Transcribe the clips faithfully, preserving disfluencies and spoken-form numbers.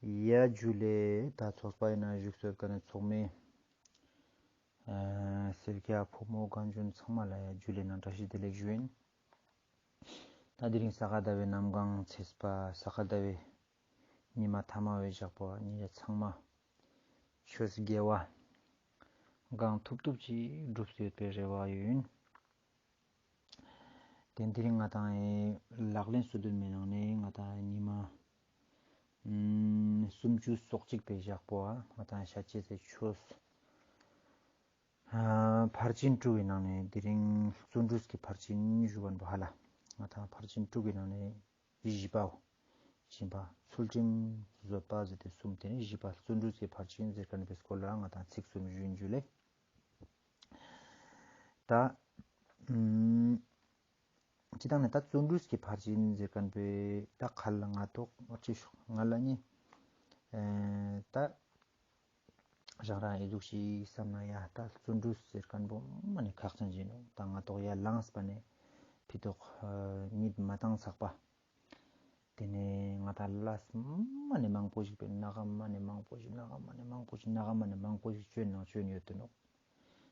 ཡ་ཇུ་ལེ། ད་ཚོགས་པ་ཡིན་ན་བཞུགས་སོད་ཀ་ནས་ཚོགས་མི་ཨ་སེར་སྐྱ་ཕོ་མོ་རྒན་གཞོན་ཚང་མ་ལ་ཡ་ཇུ་ལེ་ནང་བཀྲ་ཤིས་བདེ་ལེགས་ཞུ་ཡིན། ད་དེ་རིང་ས་ག་ཟླ་བའི་གནམ་གང་ཚེས་པ་ས་ག་ཟླ་བའི་ཉི་མ་ཐ་མ་བའི་ཞག་པོ་ཉིན་རེ་ཚང་མ་ཆོས་དགེ་བ་གང་ཐུབ་ཐུབ་ཅིག་སྒྲུབ་སུ་ཡོད་པའི་རེ་བ་ཡོད་ཡིན། དེ་དེ་རིང་ང་དང་ལག་ལེན་སོ་བདུན་མའི་ནང་ནས་ང་དང་ཉི་མ་ཨུམ་སུམ་ཅུ་སོ་གཅིག་པའི་ཞག་པོ་ཨ་ང་དང་ཤ་ཅེ་སེ་ཆོས་ཨ་ཕར་ཕྱིན་དྲུག་གི་ནང་ནས་དེ་རིང་བརྩོན་འགྲུས་ཀྱི་ཕར་ཕྱིན་ཞུ་བ་འདུག་ཧ་ལ། ང་དང་ཕར་ཕྱིན་དྲུག་གི་ནང་ནས་བཞི་པའོ། སྦྱིན་པ་ཚུལ་ཁྲིམས་བཟོད་པ་ཟེར་ཏེ་གསུམ། དེ་ནས་བཞི་པ་བརྩོན་འགྲུས་ཀྱི་ཕར་ཕྱིན་ཟེར་མཁན་པའི་སྐོར་ལ་ང་དང་ཚིག་གསུམ་ཞུ་ཡིན་ཇུ་ལེ། ད་ཨུམ་སྤྱི་བཏང་ནས་ད་བརྩོན་འགྲུས་ཀྱི་ཕར་ཕྱིན་ཟེར་མཁན་པའི་ད་ཁ་ལ་ང་ཏོག་ཅི་ཤོག་ང་ལ་ནི་ཨེ་ད་རང་རང་ཨི་ཟུག་ཞིག་བསམ་ན་ཡ་ད་བརྩོན་འགྲུས་ཟེར་མཁན་པོ་མ་ནི་ཁག་ཅན་ཅིག་ནོག། ད་ང་ཏོག་ཡ་ལངས་པ་ནས་ཕི་ཏོག་ཉིད་མ་བཏང་ཚག་པ། དེ་ནས་ང་དང་ལས་མ་ནི་མང་པོ་ཞིག་པའི་ནག་མ་ནི་མང་པོ་ཞིག་ནག་མ་ནི་མང་པོ་ཞིག་ནག་མ་ནི་མང་པོ་ཞིག་བཅོས་ནང་བཅོས་ཡོད་དེ་ནོག།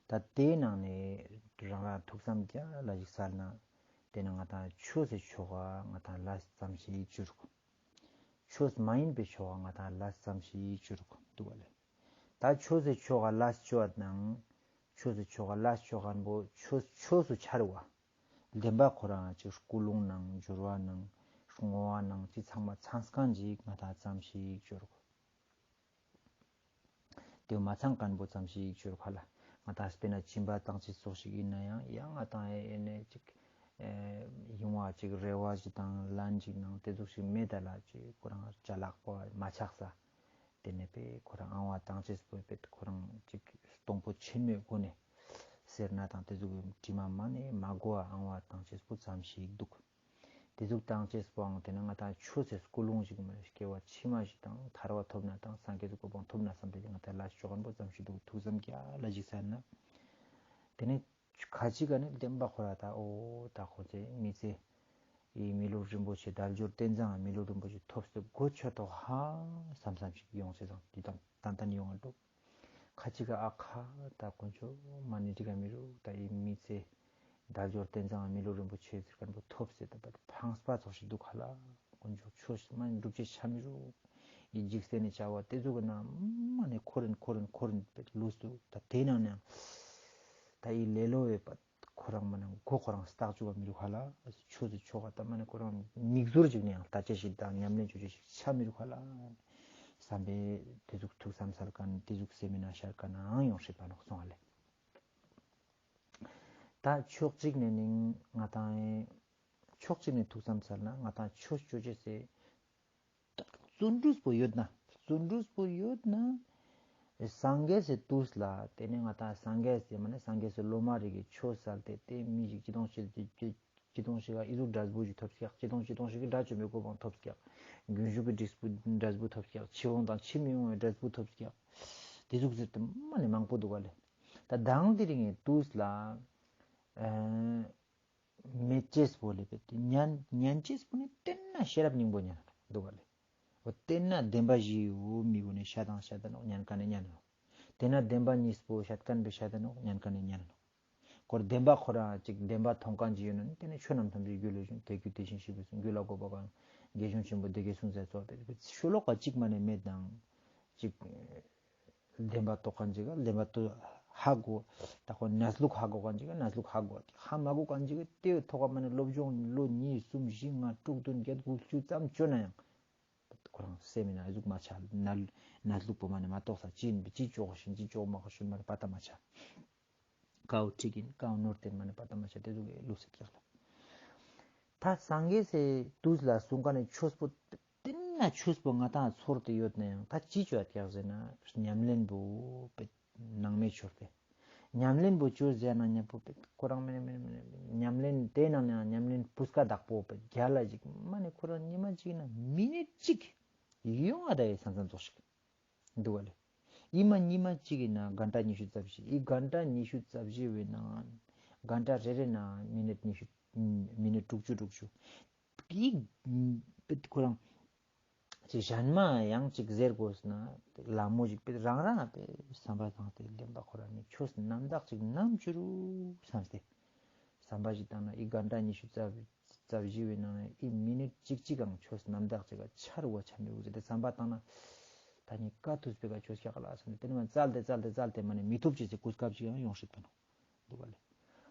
ད་དེའི་ནང་ནས་རང་རང་ཐུགས་བསམ་རྒྱ་ལ་ཞིག་སལ་ན། དེ་ནས་ང་དང་ཆོས་སི་ཕྱོགས་ཀ་ང་དང་ལས་ཙམ་ཞིག་བཅོ་རུག། ཆོས་མ་ཡིན་པའི་ཕྱོགས་ཀ་ང་དང་ལས་ཙམ་ཞིག་བཅོ་རུག་འདུག་པ་ལེ། ད་ཆོས་སི་ཕྱོགས་ཀ་ལས་བཅོ་བ་ནང་ཆོས་སི་ཕྱོགས་ཀ་ལས་བཅོ་མཁན་པོ་ཆོས་ཆོས་སུ་འཆར་བ། བདེན་པ་ཁོ་རང་ཅིག་ཀུན་སློང་ནང་སྦྱོར་བ་ནང་བསྔོ་བ་ནང་ཅི་ཚང་མ་ཚང་མཁན་ཅིག་ང་དང་ཙམ་ཞིག་བཅོ་རུག། དེ་མ་ཚང་མཁན་པོ་ཙམ་ཞིག་བཅོ་རུག་ཧ་ལ། ང་དང་དཔེར་ན་སྦྱིན་པ་བཏང་ཅེས་ཙོགས་ཞིག་ཡིན་ན་ཡང་ཡང་ང་དང་ཨེ་ནས་ཅིག་ཨེ་ཡོང་བ་ཅིག་རེ་བ་ཞིག་དང་ལན་ཞིག་ནང་དེ་ཟུག་ཞིག་མེད་ད་ལ་ཅིག་ཁོ་རང་ཅ་ལག་པོ་མ་ཆག་ས། དེ་ནས་པས་ཁོ་རང་ཨང་བ་བཏང་ཅེས་པོ་པས་ཁོ་རང་ཅིག་གཏོང་པོ་ཆེན་མོའི་སྒོ་ནས་སེར་སྣ་དང་དེ་ཟུག་གི་དྲི་མ་མ་ནས་མ་གོ་བ་ཨང་བ་བཏང་ཅེས་པོ་ཙམ་ཞིག་འདུག། དེ་ཟུག་བཏང་ཅེས་པོའང་དེ་ནས་ང་དང་ཆོས་སི་ཀུན་སློང་ཞིག་མ་སྐྱེ་བ་ཕྱི་མ་ཞིག་དང་ཐར་བ་ཐོབ་ན་དང་སངས་རྒྱས་སི་གོ་འཕང་ཐོབ་ན་བསམ་པའི་ང་དང་ལས་བཅོ་མཁན་པོ་ཙམ་ཞིག་འདུག། ཐུགས་བསམ་རྒྱ་ལ་ཞིག་སལ་ན། དེ་ནས་ཁ་ཅིག་ག་ནི་བདེན་པ་ཁོ་ར་ད་འོ་ད་ཁོ་ཚེ་མི་ཚེ་ཨི་མི་ལུས་རིན་པོ་ཆེ་དལ་འབྱོར་རྟེན་བཟང་མི་ལུས་རིན་པོ་ཆེ་ཐོབ་སྟེ་གོ་ཆོད་དོ་ཧ་བསམ་བསམ་ཞིག་ཡོང་ཅེས་དང་དེ་དང་ཏན་ཏན་ཡོང་བ་འདུག། ཁ་ཅིག་ག་ཨ་ཁ་ད་དཀོན་མཆོག་མ་ནི་འགྲིག་ག་མི་རུག། ད་ཨི་མི་ཚེ་དལ་འབྱོར་རྟེན་བཟང་མི་ལུས་རིན་པོ་ཆེ་ཟེར་མཁན་པོ་ཐོབ་སྟེ་ད་པ་ཕངས་པ་ཙོགས་ཤིག་འདུག་ཧ་ལ། དཀོན་མཆོག་ཆོས་མ་ནི་སྒྲུབ་ཅེས་ཆ་མི་རུག། ཨི་འཇིག་རྟེན་ནི་བྱ་བ་དེ་ཟུག་གི་ནང་མ་ནི་འཁོར་རིན་འཁོར་རིན་འཁོར་རིན་པའི་ལུས་འདུག། ད་དེ་ནང་ནས་ད་ཨི་ལེ་ལོ་བའི་པ་ཁོ་རང་མ་ནི་མགོ་ཁོ་རང་སྟག་བཅུག་པ་མི་རུག་ཧ་ལ། ཆོས་སི་ཆོ་ག་ད་མ་ནི་ཁོ་རང་མིག་ཟུར་ཅིག་ནས་ཡང་ལྟ་ཅེས་ཤིག་དང་ཉམས་ལེན་བཅོ་ཅེས་ཤིག་ཆ་མི་རུག་ཧ་ལ་བསམ་པའི་དེ་ཟུག་ཐུགས་བསམ་སལ་མཁན་དེ་ཟུག་སེམས་མི་ན་ཤར་མཁན་ནའང་ཡོང་སྲིད་པ་ནོག་སོང་ཧ་ལེ། ད་ཕྱོགས་གཅིག་ནས་ནིང་ང་དང་ཕྱོགས་གཅིག་ནས་ཐུགས་བསམ་སལ་ན་ང་དང་ཆོས་བཅོ་ཅེས་སི་བརྩོན་འགྲུས་པོ་ཡོད་ན། བརྩོན་འགྲུས་པོ་ཡོད་ན། སངས་རྒྱས་སི་དུས་ལ་དེ་ནས་ང་དང་སངས་རྒྱས་སི་མ་ནས་སངས་རྒྱས་སི་སློབ་མ་རིགས་ཀྱི་ཆོས་སལ་ཏེ་དེ་མི་ཞིག་ཅི་དང་ཅི་ཅི་ཅི་དང་ཞིག་ག་ཨི་ཟུག་འབྲས་བུ་ཞིག་ཐོབ་ཀྱག། ཅི་དང་ཅི་དང་ཞིག་གི་དགྲ་བཅོམ་པའི་གོ་འཕང་ཐོབ་ཀྱག། རྒྱུན་ཞུགས་ཀྱི་འབྲས་བུ་འབྲས་བུ་ཐོབ་ཀྱག། ཕྱི་འོང་དང་ཕྱི་མི་འོང་བའི་འབྲས་བུ་ཐོབ་ཀྱག། དེ་ཟུག་ཟེར་ཏེ་མ་ནས་མང་པོ་འདུག་ག་ལེ། ད་དང་དེ་རིང་གི་དུས་ལ་ཨ་མེད་ཅེས་པོ་ལེ་པེ་ཏེ་ཉན་ཉན་ཅེས་པོ་ནི་དེ་ན་ཤེས་རབ་སྙིང་པོ་ཉན་འདུག་ག་ལེ། འོ་དེ་ན་བདེན་པ་བཞི་ཡོད་མི་གུན་ནི་ཤད་དང་ཤད་ད་ནོག། ཉན་མཁན་ནི་ཉན་ནོག། དེ་ན་བདེན་པ་གཉིས་པོ་ཤད་མཁན་པེ་ཤད་ད་ནོག། ཉན་མཁན་ནི་ཉན་ནོག། ཁོར་བདེན་པ་ཁོ་རང་ཅིག་བདེན་པ་མཐོང་མཁན་ཅིག་ཡོད་ན་ནི་དེ་ནི་ཆོས་རྣམས་ཐམས་ཅད་རྒྱུ་ལས་བྱུང་། དེ་རྒྱུ་དེ་བཞིན་གཤེགས་པའི་གསུང་། རྒྱུ་ལ་དགོངས་པ་གང་། དགེ་སློང་ཆེན་པོ་དེ་སྐད་གསུངས་ཟེར་ཙོགས་པེ་ཤོ་ལོ་ཀ་གཅིག་མ་ནས་མེད་ནའང་ཅིག་བདེན་པ་རྟོགས་མཁན་ཅིག་ག་བདེན་པ་རྟོགས་ཧ་གོ། ད་ཁོ་གནས་ལུགས་ཧ་གོ་མཁན་ཅིག་ག་གནས་ལུགས་ཧ་གོ། ཧ་མ་གོ་མཁན་ཅིག་ག་དེ་ཐོག་མ་ནས་སློབ་སྦྱོང་ལོ་གཉིས་གསུམ་བཞི་ལྔ་དྲུག་བདུན་བརྒྱད་དགུ་བཅུ་ཙམ་བཅོ་ན་ཡང་ཁོ་རང་སེམས་མི་ན་ཨ་ཟུག་མ་ཆ། གནས་གནས་ལུགས་པོ་མ་ནས་མ་རྟོགས་ས་ཅི་ཡིན་པེ་ཅི་བཅོ་དགོས་ཤིན་ཅི་བཅོ་མ་དགོས་ཤིན་མ་ནས་པ་ཏ་མ་ཆ། ཀའོ་ཁྲིག་ཡིན་ཀའོ་ནོར་ཏེ་མ་ནས་པ་ཏ་མ་ཆ་དེ་ཟུག་གི་ལུགས་སྲོལ་ཀྱག་ལ། ད་སངས་རྒྱས་སི་དུས་ལ་གསུངས་མཁན་ནི་ཆོས་པོ་དེ་ན་ཆོས་པོ་ང་དང་ཚོར་ཏེ་ཡོད་ན་ཡང་ད་ཅི་བཅོ་ཡ་ཀྱག་ཟེར་ན་ཉམས་ལེན་པོ་པེ་ནང་མེད་ཆོས་པེ། ཉམས་ལེན་པོ་བཅོ་ཟེར་ན་ཉམ་པོ་པེ་ཁོ་རང་མེ་མེ་མེ་ཉམས་ལེན་དེ་ནང་ནས་ཉམས་ལེན་སྤུས་ཀ་དག་པོ་པེ་རྒྱལ་ལ་ཅིག་མ་ནས་ཁོ་རང་ཉི་མ་གཅིག་ན་མི་ནིཊ་གཅིག་ཡོང་ང་ད་ཡེ་སམ་སམ་ཙོགས་ཤིག་འདུག་ག་ལེ། ཨི་མ་ཉི་མ་གཅིག་ཡིན་ན་གྷན་ཊ་ཉི་ཤུ་རྩ་བཞི། ཨི་གྷན་ཊ་ཉི་ཤུ་རྩ་བཞི་བའི་ནང་གྷན་ཊ་རེ་རེ་ནང་མི་ནིཊ་ཉི་ཤུ་མི་ནིཊ་དྲུག་ཅུ་དྲུག་ཅུ། ཨི་ཁོ་རང་ ཅིག་གཞན་མ་ཡང་ཅིག་ཟེར་དགོས་ན་ལ་མོ་ཞིག་པེ་རང་རང་པེ་བསམ་པ་བཏང་སྟེ་བདེན་པ་ཁོ་རང་ནི་ཆོས་རྣམ་དག་ཅིག་ནམ་བྱུང་རུ་བསམ་སྟེ། བསམ་པ་ཞིག་བཏང་ན་ཨི་གན་ཊ་ཉི་ཤུ་རྩ་བཞི་བའི་ནང་ན་ཨི་མི་ནིཊ་གཅིག་གཅིག་གང་ཆོས་རྣམ་དག་ཅིག་ག་ཆར་བ་ཆ་མི་འུ་ཟེར་ཏེ་བསམ་པ་བཏང་ན་ད་ནི་དཀའ་ཐུབ་པའི་ག་ཆོས་ཤག་ལ་བསམ་སྟེ་དེ་ནི་མ་བཙལ་ཏེ་བཙལ་ཏེ་བཙལ་ཏེ་མ་ནི་མི་ཐུབ་ཅེས་སི་གོ་སྐབས་ཅིག་ཡང་ཡོང་སྲིད་པ་ནོག་འདུག་ག་ལེ།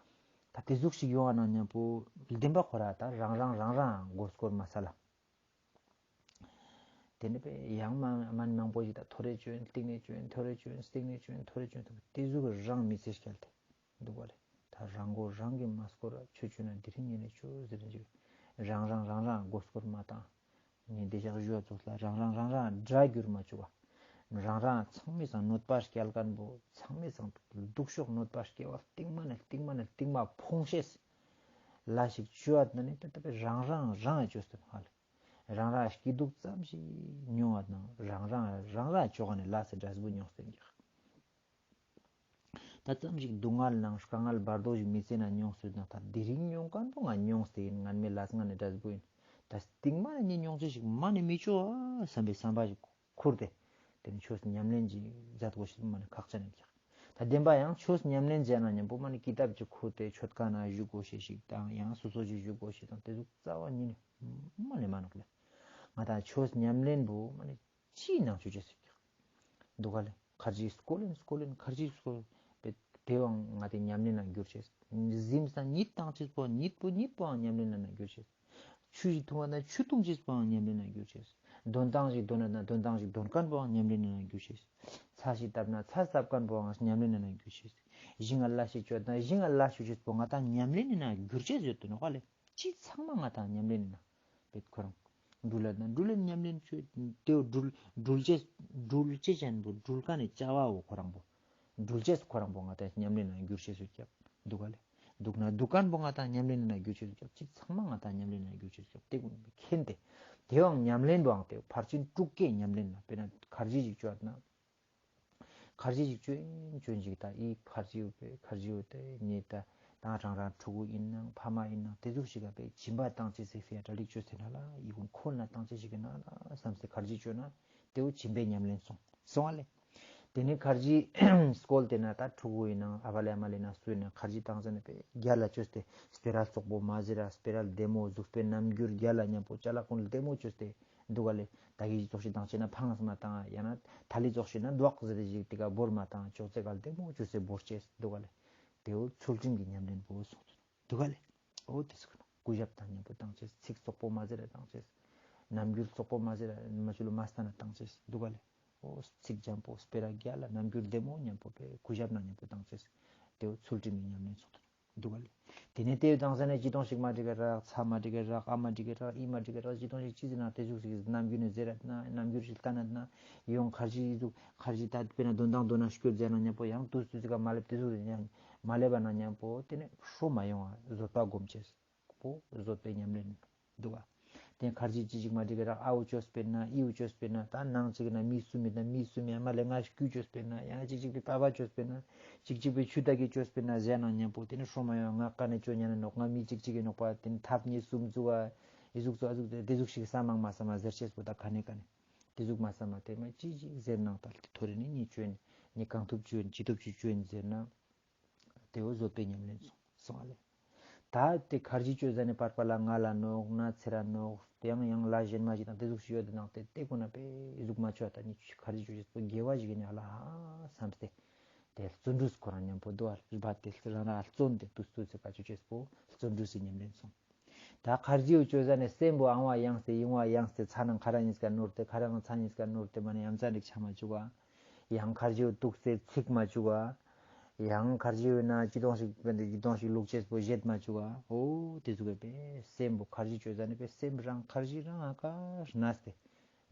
ད་དེ་ཟུག་ཞིག་ཡོང་བ་ན་མཉམ་པོ་བདེན་པ་ཁོ་ར་ད་རང་རང་རང་རང་མགོ་སྐོར་མ་ས་ལ། དེ་ནི་པེ་ཡང་མ་མ་མང་པོ་ཞིག་ད་ཐོ་རེ་བཅོན་སྟིང་ནེ་བཅོན་ཐོ་རེ་བཅོན་སྟིང་ནེ་བཅོན་ཐོ་རེ་བཅོན་ཐུབ་དེ་ཟུག་རང་མི་ཚེ་སྐྱལ་ཏེ་འདུག་པ་ལེ། ད་རང་མགོ་རང་གི་མ་སྐོར་ཆོས་བཅོ་ན་དེ་རིང་ཉིན་ནེ་ཆོས་ཟེར་ནེ་ཅིག་རང་རང་རང་རང་མགོ་སྐོར་མ་བཏང་། ངས་འདི་ཞག་ཞུ་བ་ཚོགས་ལ་རང་རང་རང་རང་དགྲ་གྱུར་མ་བཅུག་པ། རང་རང་ཚང་མའི་སང་གནོད་པ་སྐྱལ་མཁན་པོ་ཚང་མའི་སང་སྡུག་ཤོས་གནོད་པ་སྐྱེལ་བ་རྟིང་མ་ནེ་རྟིང་མ་ནེ་རྟིང་མ་ཕོངས་ཤེས་ལ་ཞིག་བཅོ་བ་ན་ནི་ད་ལྟ་པེ་རང་རང་རང་བཅོས་ཏེ་ཧ་ལེ། རང་རང་སྐྱིད་སྡུག་ཙམ་ཞིག་མྱོང་བ་དང་རང་རང་རང་རང་བཅོ་ག་ནེ་ལ་སེ་འབྲས་བུ་མྱོང་སྟེ་འགྱག་ད་ཙམ་ཞིག་སྡུག་བསྔལ་ནང་དཀའ་ངལ་བར་དོ་ཞིག་མི་ཚེ་ན་མྱོང་སོང་ན་ད་དེ་རིང་མྱོང་མཁན་པོ་ང་མྱོང་སྟེ་ཡིན། སྔན་མའི་ལས་ངན་ནི་འབྲས་བུ་ཡིན། ད་རྟིང་མ་ནེ་ངས་མྱོང་ཚུལ་ཞིག་མ་ནེ་མི་བཅོ་ཨ་བསམ་པའི་བསམ་པ་ཞིག་ཁུར་ཏེ་དེ་ནི་ཆོས་ཉམས་ལེན་ཅིག་མཛད་དགོས་ཤེས་མ་ནེ་ཁག་ཅན་ཡིན་ཀྱག་ད་བདེན་པ་ཡང་ཆོས་ཉམས་ལེན་བྱས་ན་མཉམ་པོ་མ་ནེ་ཀི་ཏབ་ཅིག་ཁུར་ཏེ་མཆོད་ཁང་ན་བཞུགས་དགོས་ཤེས་ཞིག་དང་ཡང་སོ་སོ་ཞིག་བཞུགས་དགོས་ཤེས་དང་དེ་ཟུག་རྩ་བ་ཉིད་ནས་མ་ནེ་མ་ནོག་ལེ། ང་ད་ཆོས་ཉམས་ལེན་པོ་མ་ནེ་ཅི་ནང་ཆོས་ཅེས་ཟེར་ཀྱག་འདུག་ག་ལེ། ཁར་ཇི་སྐོལ་ལེན་སྐོལ་ལེན་ཁར་ཇི་སྐོལ་པེ་དེ་བའང་ང་དེ་ཉམས་ལེན་ན་འགྱུར་ཅེས། གཟིམས་ས་ཉིད་བཏང་ཅེས་པོ་ཉིད་པོ་ཉིད་པོའང་ཉམས་ལེན་ན་འགྱུར་ཅེས། ཆུ་ཞིག་འཐུང་བ་ན་ཆུ་འཐུང་ཅེས་པོའང་ཉམས་ལེན་ན་འགྱུར་ཅེས། འདོན་སྟངས་ཤིག་འདོན་ན་འདོན་སྟངས་ཤིག་འདོན་མཁན་པོའང་ཉམས་ལེན་ན་འགྱུར་ཅེས། ཚ་ཞིག་བཏབ་ན་ཚ་བཏབ་མཁན་པོའང་ཉམས་ལེན་ན་འགྱུར་ཅེས། ཞིང་ང་ལ་ཞིག་བཅོས་ན་ཞིང་ང་ལ་ཞིག་བཅོས་པོ་ང་དང་ཉམས་ལེན་ན་འགྱུར་ཅེས་ཡོད་དོ་ནོག་ལེ། ཅི་ཚང་མ་ང་དང་ཉམས་ལེན་ན་པེ་ཁོ་རང་། འགྲུལ་ལ་ན་འགྲུལ་ལེན་ཉམས་ལེན་ཆོས་དེའོ་འགྲུལ་འགྲུལ་ཅེས་འགྲུལ་ཅེས་ཅན་པོ་འགྲུལ་མཁན་ནི་བྱ་བའོ་ཁོ་རང་པོ། འགྲུལ་ཅེས་ཁོ་རང་པོ་ང་དང་ཉམས་ལེན་ན་འགྱུར་ཅེས་སུ་ཀྱག་འདུག་ག་ལེ། འདུག་ན་འདུག་མཁན་པོ་ང་དང་ཉམས་ལེན་ན་འགྱུར་ཅེས་སུ་ཀྱག་ཅི་ཚང་མ་ང་དང་ཉམས་ལེན་ན་འགྱུར་ཅེས་སུ་ཀྱག་དེ་ཀུན་མཁྱེན་ཏེ། དེའང་ཉམས་ལེན་པོའང་དེ་ཕར་ཕྱིན་དྲུག་ཀའི་ཉམས་ལེན་ན་དཔེར་ན་ཁར་ཇི་ཞིག་བཅོས་ན། ཁར་ཇི་ཞིག་བཅོན་བཅོན་ཞིག་ད་ཨི་ཁར་ཇི་ཡོད་པེ་ཁར་ཇི་ཡོད་དེ་ཉེ་ད་དང་རང་རང་ཕྲུ་གུ་ཡིན་ནང་ཕ་མ་ཡིན་ནང་དེ་ཟུག་ཞིག་ག་པེ་སྦྱིན་པ་བཏང་ཅེས་སི་ཕི་ཡ་གྲ་སྒྲིག་བཅོས་ཟེར་ན་ལ་ཨི་ཀུན་ཁོལ་ན་བཏང་ཅེས་ཞིག་གི་ན་ལ་བསམ་སྟེ་ཁར་ཇི་བཅོས་ན་དེའོ་སྦྱིན་པའི་ཉམས་ལེན་སོང་སོང་བ་ལེ། དེ་ནས་ཁར་ཇི་སྐོལ་ཏེ་ན་ད་ཕྲུ་གུ་ཡིན་ནང་ཨ་བ་ལེ་ཨ་མ་ལེ་ན་སུ་ཡིན་ནང་ཁར་ཇི་བཏང་ཟེར་ན་པེ་རྒྱལ་ལ་བཅོས་ཏེ་སྤེ་ར་བཙོག་པོ་མ་ཟེར་ར་སྤེ་ར་ལྡེ་མོ་གཟུགས་པོའི་རྣམ་འགྱུར་རྒྱལ་ལ་མཉམ་པོ་ཅ་ལག་ཀུན་ལྡེ་མོ་བཅོས་ཏེ། འདུག་ག་ལེ། ད་གི་ཙོགས་ཤིག་བཏང་ཅེ་ན་ཕངས་མ་བཏང་ཡང་ན་ཐ་ལི་ཙོགས་ཤིག་ན་རྡོག་ཟེར་ཏེ་ཞིག་དེ་ག་བོར་མ་བཏང་ཅོག་ཙེ་ག་ལྡེ་མོ་བཅོས་སེ་བོར་ཅེས་འདུག་ག་ལེ། དེའོ་ཚུལ་ཁྲིམས་ཀྱི་ཉམས་ལེན་པོ་སོང་འདུག་ག་ལེ། འོ་དེ་སོང་གུས་ཞབས་དང་མཉམ་པོ་བཏང་ཅེས་ཚིག་བཙོག་པོ་མ་ཟེར་ར་བཏང་ཅེས། རྣམ་འགྱུར་བཙོག་པོ་མ་ཟེར་ར་མ་ཆུ་ལོ་མ་སྟན་ན་བཏང་ཅེས་འདུག་ག་ལེ། འོ་ཚིག་འཇམ་པོ་སྤེ་ར་རྒྱལ་ལ་རྣམ་འགྱུར་ལྡེ་མོ་མཉམ་པོ་པེ་གུས་ཞབས་ན་མཉམ་པོ་བཏང་ཅེས། དེའོ་ཚུལ་ཁྲིམས་ཀྱི་ཉམས་ལེན་སོང་འདུག་ག་ལེ། དེ་ནས་དེ་དང་ས་ནས་ཅི་དོང་ཞིག་མ་འགྲིག་གི་རག་ཚ་མ་འགྲིག་གི་རག་ཨ་མ་འགྲིག་གི་རག་ཨི་མ་འགྲིག་གི་རག་ཅི་དོང་ཞིག་ཅི་ཟེར་ན་དེ་ཟུག་ཞིག་རྣམ་འགྱུར་ནས་ཟེར་ར་ན་རྣམ་འགྱུར་ཞིག་ལྟ་ན་ན་ཡོང་ཁར་ཇི་ཟུག་ཁར་ཇི་ད་དཔེར་ན་དོན་དང་དོན་ན་སྐྱོད་ཟེར་ན་མཉམ་པོ་ཡང་དུས་དུས་ཟིག་ག་མ་ལེབ་དེ་ཟུག་ཡང་མ་ལེབ་པ་ན་མཉམ་པོ་དེ་ནས་ཧྲོ་མ་ཡོང་བ་བཟོད་པ་སྒོམ་ཅེས་པོ་བཟོད་པའི་ཉམས་ལེན། འདུག་ག་དེ་ཁར་ཇི་ཅི་ཞིག་མ་འགྲིག་གི་རག་ཨའུ་ཅོས་པེ་ན་ཨིའུ་ཅོས་པེ་ན་ད་ནང་ཅིག་ན་མི་སུམ་མི་ད་མི་སུམ་མི་ཡང་མ་ལེ་ང་ཤ་ཀུ་ཅོས་པེ་ན་ཡང་ཅིག་ཅིག་པེ་པ་པ་ཅོས་པེ་ན་ཅིག་ཅིག་པེ་ཆུ་ད་གི་ཅོས་པེ་ན་ཟེར་ན་མཉམ་པོ་དེ་ནི་ཧྲོ་མ་ཡོང་ང་ཀ་ནེ་ཅོ་ཉན་ན་ནོག་ང་མི་ཅིག་ཅིག་གི་ནོག་པ་དེ་ནི་ཐབ་ཉི་སུམ་ཟུག་ག་ཨི་ཟུག་ཟུག་ཨ་ཟུག་དེ་ཟུག་ཞིག་ས་མང་མ་ས་མ་ཟེར་ཅེས་པོ་ད་ཁ་ནེ་ཁ་ནེ་དེ་ཟུག་མ་ས་མ་དེ་མ་ཅི་ཅིག་ཟེར་ནང་ད་ལྟ་ཐོ་རེ་ནི་ཉི་ཅོ་ཡིན་ཉི་གང་ཐུབ་ཅོ་ཡིན་ཅི་ཐུབ་ཅི་ཅོ་ཡིན་ཟེར་ན། དེའོ་བཟོད་པའི་ཉམས་ལེན་སོང་སོང་བ་ལེ། ད་དེ་ཁར་ཇི་ཅོ་ཟ་ནེ་པར་པ་ལ་ང་ལ་ནོག་ན་ཚེ་ར་ནོག་དེ་ཡང་ཡང་ལ་གཞན་མ་ཞིག་དང་དེ་ཟུག་ཞིག་ཡོད་དེ་ནང་དེ་དེ་ཀུན་ན་པེ་ཟུག་མ་ཆོ་ད་ནི་ཁར་ཇི་ཅོ་ཅེས་པོ་དགེ་བ་ཞིག་ཡིན་ཡ་ལ་ཧ་བསམ་སྟེ། དེ་བརྩོན་འགྲུས་ཁོ་རང་མཉམ་པོ་འདུག་ཨ་རི་བ་དེ་རང་རང་བརྩོན་ཏེ་དུས་དུས་སེ་ཀ་ཅོ་ཅེས་པོ་བརྩོན་འགྲུས་སི་ཉམས་ལེན་སོང་། ད་ཁར་ཇིའུ་ཅོ་ཟ་ནེ་སེམས་པོ་ཨང་བ་ཡང་སེ་ཡིང་བ་ཡང་སེ་ཚ་ནང་ཁ་ར་ཉིས་ཀ་ནོར་ཏེ་ཁ་ར་ང་ཚ་ཉིས་ཀ་ནོར་ཏེ་མ་ནེ་ཡ་མཚན་རིག་ཆ་མ་བཅུག་ག་ཡང་ཁར་ཇིའུ་ཏུག་སེ་ཚིག་མ་བཅུག་ག་ཡང་ཁར་ཇིའུ་ན་ཅི་དོང་ཞིག་པན་ཏེ་ཅི་དོང་ཞིག་ལུག་ཅེས་པོ་བཞེད་མ་བཅུག་ག་འོ་དེ་ཟུག་གི་པེ་སེམས་པོ་ཁར་ཇི་ཅོ་ཟ་ནེ་པེ་སེམས་རང་ཁར་ཇི་རང་ཨ་ཀ་ནས་ཏེ་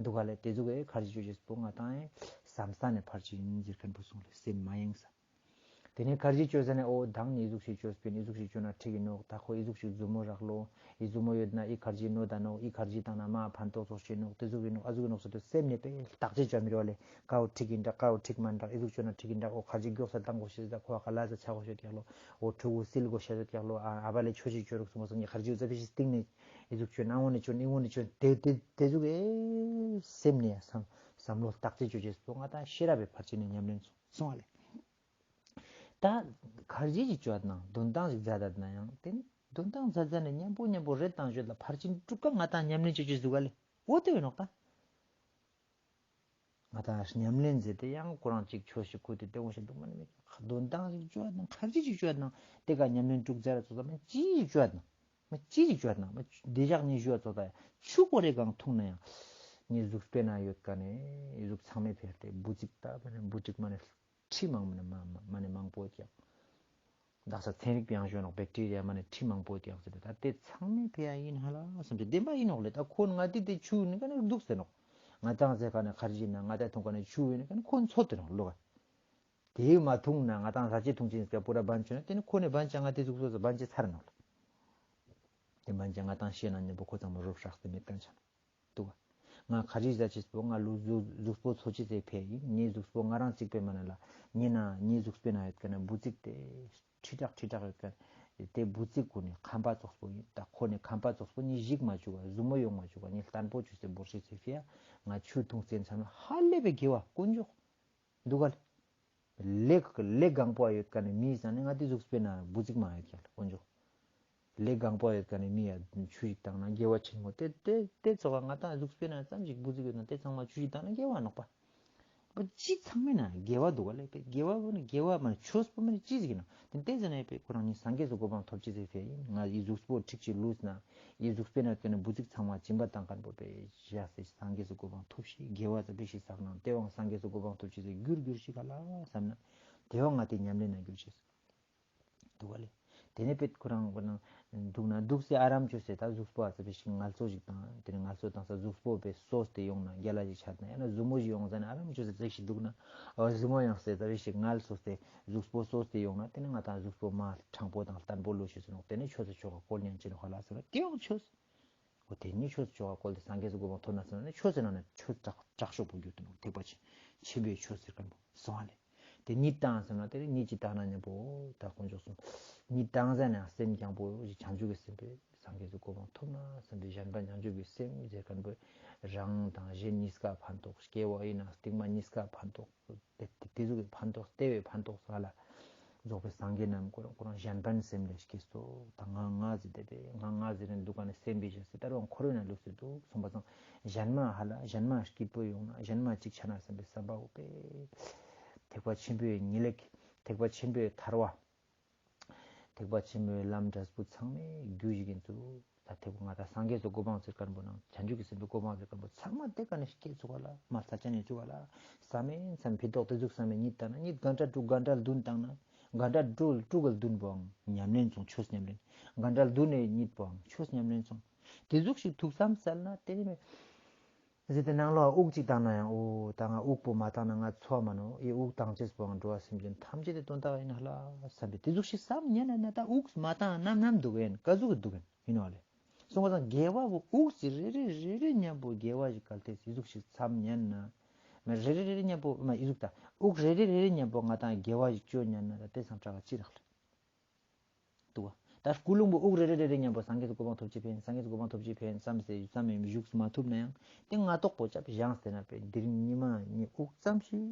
འདུག་ག་ལེ། དེ་ཟུག་གི་ཁར་ཇི་ཅོ་ཅེས་པོ་ང་དང་ཨེ་བསམ་ས་ནེ་ཕར་ཅི་ཡིན་ཟེར་མཁན་པོ་སོང་ལེ་སེམས་མ་ཡེངས་ས། ཏེ་ནེ་ཁར་ཇི་ཅོས་ཟ་ནེ་འོ་མདང་ནི་འི་ཟུག་ཤིག་ཅོས་པིན། འི་ཟུག་ཤིག་ཅོས་ན་ཁྲིག་ཨིན་ནོག། ད་ཁོ་འི་ཟུག་ཤིག་ཟུར་མོ་རག་ལོ། འི་ཟུར་མོ་ཡོད་ན་འི་ཁར་ཇི་ནོ་ད་ནོག། འི་ཁར་ཇི་བཏང་ན་མ་ཕན་ཐོགས་ཙོགས་ཤིག་ཨིན་ནོག། ཏེ་ཟུག་ཨིན་ནོག། ཨ་ཟུག་ཨིན་ནོག་ཟེར་ཏེ་སེམས་ནེ་པེ་བརྟག་དཔྱད་ཅོ་མི་རུག་ལེ། ཀ་བོ་ཁྲིག་ཨིན་འདྲ་ཀ་བོ་ཁྲིག་མན་འདྲ། འི་ཟུག་ཅོས་ན་ཁྲིག་ཨིན་འདྲ། འོ་ཁར་ཇི་གྱོགས་ས་བཏང་གོས་ཤེས་ད་ཁོ་ཁ་ལ་ཟ་ཆ་གོས་ཤེས་ཀྱག་ལོ། འོ་ཕྲུ་གུ་སིལ་གོས་ཤེས་ཀྱག་ལོ། ཨ་ཨ་བ་ལེ་ཆོས་ཤིག་ཅོ་རུག་སོང་སོང་ངི་ཁར་ཇི་འུ་ཙ་ཕི་ཤིག་སྟིང་ནེ་འི་ཟུག་ཅོས་ན་འོ་ནེ་ཅོས་ན་འི་འོ་ནེ་ཅོས་ན་ཏེ་ཏེ་ཏེ་ཟུག་ཨེ་སེམས་ནེ་བསམ་བསམ་བློ་བརྟག་དཔྱད་ཅོ་ཅེས་སོང་ང་ད་ཤེས་རབ་པའི་ཕར་ཕྱིན་ནེ་ཉམས་ལེན་སོང་སོང་ཨ་ལེ། ད་ཁར་ཇི་ཅིག་ཅོ་ཡོད་ན་དོན་ཏང་ཞིག་མཛད་ད་ན་ཡང་ཏེ་ནི་དོན་ཏང་མཛད་མཛད་ནེ་ཉམ་པོ་ཉམ་པོ་རེ་བཏང་ཅོ་ཡོད་ལ་ཕར་ཕྱིན་དྲུག་ཀ་ང་ཏང་ཉམས་ལེན་ཅོ་ཅེས་ཟུག་ག་ལེ། འོ་ཏེ་ཡོད་ནོག་ད། ང་ཏང་ཉམས་ལེན་མཛད་དེ་ཡང་ཁོ་རང་ཅིག་ཆོས་ཤིག་གོ་སྟེ་ཏེ་འོ་ཞིག་འདུག་མ་ནི་མེད། དོན་ཏང་ཞིག་ཅོ་ཡོད་ན་ཁར་ཇི་ཅིག་ཅོ་ཡོད་ན་ཏེ་ཀ་ཉམས་ལེན་དྲུག་མཛད་ར་ཙོགས་ལ་མ་ཅི་ཅིག་ཅོ་ཡོད་ན་མ་ཅི་ཅིག་ཅོ་ཡོད་ན་མ་ཏེ་ཞག་ནི་ཞུ་ཡོད་ཙོགས་ད་ཆུ་ཀོ་རེ་གང་འཐུང་ན་ཡང་ངའི་གཟུགས་པོའི་ནང་ཡོད་ཀ་ནེ་གཟུགས་ཚང་མའི་ཕེར་ཏེ་འབུ་ཙིག་ད་མ་ནི་འབུ་ཙིག་མ་ནི་ཁྲི་མང་མ་ནེ་མ་མ་མ་ནེ་མང་པོ་ཡོད་ཀྱག། དག་ས་ཚན་རིག་པའི་ཡང་ཞུ་ནོག་བེག་ཊི་རི་ཡ་མ་ནེ་ཁྲི་མང་པོ་ཡོད་ཀྱག་ཟེར་ཏེ་ད་ཏེ་ཚང་མའི་ཕི་ཡ་ཨིན་ཧ་ལ་བསམ་སྟེ་བདེན་པ་ཨིན་ནོག་ལེ། ད་ཁོ་ང་ཏི་ཏེ་ཆུ་ནི་ཀ་ནེ་དུག་ཟེར་ནོག། ང་ཏང་ཟེར་ཀ་ནེ་ཁར་ཇི་ན་ང་ཏང་འཐུང་ཀ་ནེ་ཆུ་ཡོད་ནི་ཀ་ནེ་ཁོ་ཚོད་ཏེ་ནོག་ལོ་ག། ཏེ་མ་འཐུང་ན་ང་ཏང་ཟ་ཅེས་འཐུང་ཅེས་ཀ་པུ་ར་བན་ཅོ་ན་ཏེ་ནི་ཁོ་ནེ་བན་ཅ་ང་ཏི་ཟུག་སོ་ཟ་བན་ཅེས་ཚར་ནོག་ལེ། ཏེ་བན་ཅ་ང་ཏང་ཤེས་ན་ཉམ་པོ་ཁོ་ཚང་མ་རོབ་ཧྲག་སྟེ་མེད་ཀ་ཆ་ནོག། དུག་ག། ང་ཁར་ཇི་ཟ་ཅེས་པོ་ང་ལུ་གཟུགས་གཟུགས་པོ་ཚོ་ཅེས་ཟེར་ཕི་ཡ་ཨིན། ངའི་གཟུགས་པོ་ང་རང་གཅིག་པོའི་མ་ནེ་ལ་ཉེ་ན་ངའི་གཟུགས་པོའི་ནང་ཡོད་ཀ་ནེ་འབུ་ཙིག་ཏེ་ཁྲི་ཕྲག་ཁྲི་ཕྲག་ཡོད་ཀ་ནེ་ཏེ་འབུ་ཙིག་གུན་ནི་ཁམ་པ་ཙོགས་པོ་ཨིན། ད་ཁོ་ནི་ཁམ་པ་ཙོགས་པོ་ནི་ཞིག་མ་ཅུག་ག་ཟུར་མོ་ཡོང་མ་ཅུག་ག་ནི་བརྟན་པོ་ཅོས་ཏེ་བོར་ཤེས་ཟེར་ཕི་ཡ་ང་ཆུ་འཐུང་ཟེར་ཚར་ན་ཧ་ལས་པའི་དགེ་བ་དཀོན་མཆོག་དུག་ག་ལེ། ལེ་ལེ་གང་པོ་ཡོད་ཀ་ནེ་མི་ཟ་ནེ་ང་ཏི་གཟུགས་པོའི་ནང་འབུ་ཙིག་མ་ཡོད་ཀྱག་ལེ་དཀོན་མཆོག། ལེ་གང་པོ་ཡོད་ཀ་ནེ་མི་ཡ་ཆུ་ཞིག་བཏང་ན་དགེ་བ་ཆེན་མོ། ཏེ་ཏེ་ཏེ་ཙོགས་ང་ཏང་གཟུགས་པོའི་ནང་ཙམ་ཞིག་འབུ་ཙིག་ཡོད་ན་ཏེ་ཚང་མ་ཆུ་ཞིག་བཏང་ན་དགེ་བ་ནོག་པ། པ་ཅི་ཚང་མའི་ནང་དགེ་བ་དུག་ག་ལེ། དགེ་བ་བོ་ནི་དགེ་བ་མ་ཆོས་པོ་མ་ནི་ཅི་ཟིག་ཨིན་ནོག། ཏེ་ཏེ་ཟ་ནེ་པེ་ཁོ་རང་ནི་སངས་རྒྱས་སི་གོ་འཕང་ཐོབ་ཅེས་ཟེར་ཕི་ཡ་ཨིན། ང་འི་གཟུགས་པོ་ཁྲིག་ཅིག་ལུས་ན་འི་གཟུགས་པོའི་ནང་ཏེ་ནི་འབུ་ཙིག་ཚང་མ་སྦྱིན་པ་བཏང་མཁན་པོ་པེ་ཞག་སེ་སངས་རྒྱས་སི་གོ་འཕང་ཐོབ་ཤིག་དགེ་བ་ཙ་པིག་ཞིག་བསགས་ན་ཏེ་བོའང་སངས་རྒྱས་སི་གོ་འཕང་ཐོབ་ཅེས་སི་རྒྱུར་གྱུར་ཤིག་ག་ལ་བསམ་ན་ཏེ་བོ་ང་ཏི་ཉམས་ལེན་ན་གྱུར་ཅེས། དུག་ག་ལེ། ཏེ་ནེ་པེ་ཁོ་རང་ཁོ་རང་དུག་ན་དུག་སེ་ཨ་རམ་ཅོས་སེ་ད་གཟུགས་པོ་ཨ་ཙ་པིག་ཞིག་ངལ་གསོ་ཞིག་བཏང་། ཏེ་ནེ་ངལ་གསོ་བཏང་ས་གཟུགས་པོ་པེ་གསོས་ཏེ་ཡོང་ན་རྒྱལ་ལ་ཞིག་ཆ་ན་ཡང་ན་ཟུར་མོ་ཞིག་ཡོང་ཟ་ནེ་ཨ་རམ་ཅོས་སེ་ཙ་པིག་ཞིག་དུག་ན་འོ་ཟུར་མོ་ཡོང་སེ་ཙ་པིག་ཞིག་ངལ་གསོས་ཏེ་གཟུགས་པོ་གསོས་ཏེ་ཡོང་ན་ཏེ་ནེ་ང་ཏང་གཟུགས་པོ་མ་དྲང་པོ་དང་བརྟན་པོ་ལུས་ཤེས་སུ་ནོག། ཏེ་ནེ་ཆོས་སི་ཆོ་ག་བཀོལ་ཉན་ཅེས་ནོག་ཧ་ལ་སོང་ན་ཏེ་ཡང་ཆོས། འོ་ཏེ་ནི་ཆོས་ཆོ་ག་བཀོལ་ཏེ་སངས་རྒྱས་སི་གོ་འཕང་ཐོབ་ན་སོང་ན་ཆོས་སི་ནང་ནེ་ཆོས་དྲག་དྲག་ཤོས་པོ་གྱུར་ཏེ་ནོག། ཐེག་པ་ཆེན་པོའི་ཆོས་ཟེར་མཁན་པོ་སོང་བ་ལེ། ཏེ་གཉིད་བཏང་སོང་ན་ཏེ་ནི་གཉིད་ཅིག་བཏང་ན་ཉམ་པོ་ད་དཀོན་མཆོག་གསུམ་གཉིད་བཏང་ཟ་ནེ་སེམས་རྐྱང་པོ་ཞིག་བྱང་ཆུབ་ཀྱི་སེམས་པོ་སངས་རྒྱས་སི་གོ་འཕང་ཐོབ་ན་བསམ་པའི་གཞན་ཕན་བྱང་ཆུབ་ཀྱི་སེམས་ཟེར་མཁན་པོ་རང་དང་གཞན་གཉིས་ཀ་ཕན་ཐོགས། སྐྱེ་བ་ཨིན་ན་སྟིང་མ་གཉིས་ཀ་ཕན་ཐོགས། ཏེ་ཏེ་ཟུག་གི་ཕན་ཐོགས་ཏེ་བོའི་ཕན་ཐོགས་ཧ་ལ་རྫོགས་པའི་སངས་རྒྱས་རྣམས་ཁོ་རང་ཁོ་རང་གཞན་ཕན་སེམས་ལས་སྐྱེས་སོ། ད་ང་ང་ཟེར་ཏེ་པེ་ང་ང་ཟེར་ནེ་དུག་ག་ནེ་སེམས་པེ་ཞག་སེ་ད་རུང་འཁོར་བའི་ནང་ལུས་སེ་དུག་སོང་པ་སང་གཞན་མ་ཧ་ལ་གཞན་མ་སྐྱིད་པོ་ཡོང་ན་གཞན་མ་ཅིག་ཆ་ན་བསམ་པའི་བསམ་པ་འོ་པེ་ཐེག་པ་ཆེན་པོའི་ངེས་ལེགས་ཐེག་པ་ཆེན་པོའི་ཐར་བ། ཐེག་པ་ཆེན་པོའི་ལམ་འབྲས་བུ་ཚང་མའི་རྒྱུ་ཞིག་ཨིན་ཚུལ། ད་ཐེག་པ་ང་ད་སངས་རྒྱས་སི་གོ་འཕང་ཟེར་མཁན་པོ་ནང་བྱང་ཆུབ་ཀྱི་སེམས་སི་གོ་འཕང་ཟེར་མཁན་པོ་ཚང་མ་ཏེ་ཀ་ནེ་སྐྱེ་ཚུགས་པ་ལ་མ་ས་ཆ་ནེ་ཚུགས་པ་ལ་བསམ་ཨིན་བསམ་ཕི་ཏོག་ཏེ་ཟུག་བསམ་ཨིན། གཉིད་བཏང་ན་གཉིད་གྷན་ཊ་དྲུག་གྷན་ཊ་བདུན་བཏང་ན་གྷན་ཊ་དྲུག་དྲུག་གི་བདུན་པོའང་ཉམས་ལེན་སོང་ཆོས་ཉམས་ལེན། གྷན་ཊ་བདུན་ནེ་གཉིད་པོའང་ཆོས་ཉམས་ལེན་སོང་། ཏེ་ཟུག་ཞིག་ཐུགས་བསམ་གསལ་ན་ཏེ་ནེ་མེད། ཟེར་ཏེ་ནང་ལོགས་དབུགས་ཅིག་བཏང་ན་ཡང་འོ་ད་ང་དབུགས་པོ་མ་བཏང་ན་ང་ཚོ་མ་ནོག། འི་དབུགས་བཏང་ཅེས་པོའང་འགྲོ་བ་སེམས་ཅན་ཐམས་ཅད་དེ་དོན་དག་ཨིན་ན་ལ་བསམ་པའི་ཏེ་ཟུག་ཞིག་བསམ་ཉན་ན་ན་ད་དབུགས་མ་བཏང་ནམ་ནམ་དུག་ཨིན་ཀ་ཟུག་གི་དུག་ཨིན་ཨིན་ནོག་ལེ། སོང་པ་སང་དགེ་བ་བོ་དབུགས་ཅིག་རེ་རེ་རེ་རེ་མཉམ་པོ་དགེ་བ་ཞིག་གལ་ཏེ་ཏེ་ཟུག་ཞིག་བསམ་ཉན་ན་མ་རེ་རེ་རེ་རེ་མཉམ་པོ་མ་འི་ཟུག་ད་དབུགས་རེ་རེ་རེ་རེ་མཉམ་པོ་ང་ཏང་དགེ་བ་ཞིག་ཅོ་ཉན་ན་ད་ཏེ་སང་དྲག་ག་ཅི་རག་ལེ། དུག་ག། ད་ཀུན་སློང་པོ་དབུགས་རེ་རེ་རེ་རེ་མཉམ་པོ་སངས་རྒྱས་སི་གོ་འཕང་ཐོབ་ཅེས་ཕན་སངས་རྒྱས་སི་གོ་འཕང་ཐོབ་ཅེས་ཕན་བསམ་སེ་བསམ་མེ་བཞུགས་མ་ཐུབ་ན་ཡང་ཏེ་ང་ཏོག་པོ་ཅབ་བཞེངས་ཏེ་ན་པེ་དེ་རིང་ཉི་མ་ཉི་དབུགས་ཙམ་ཞིག་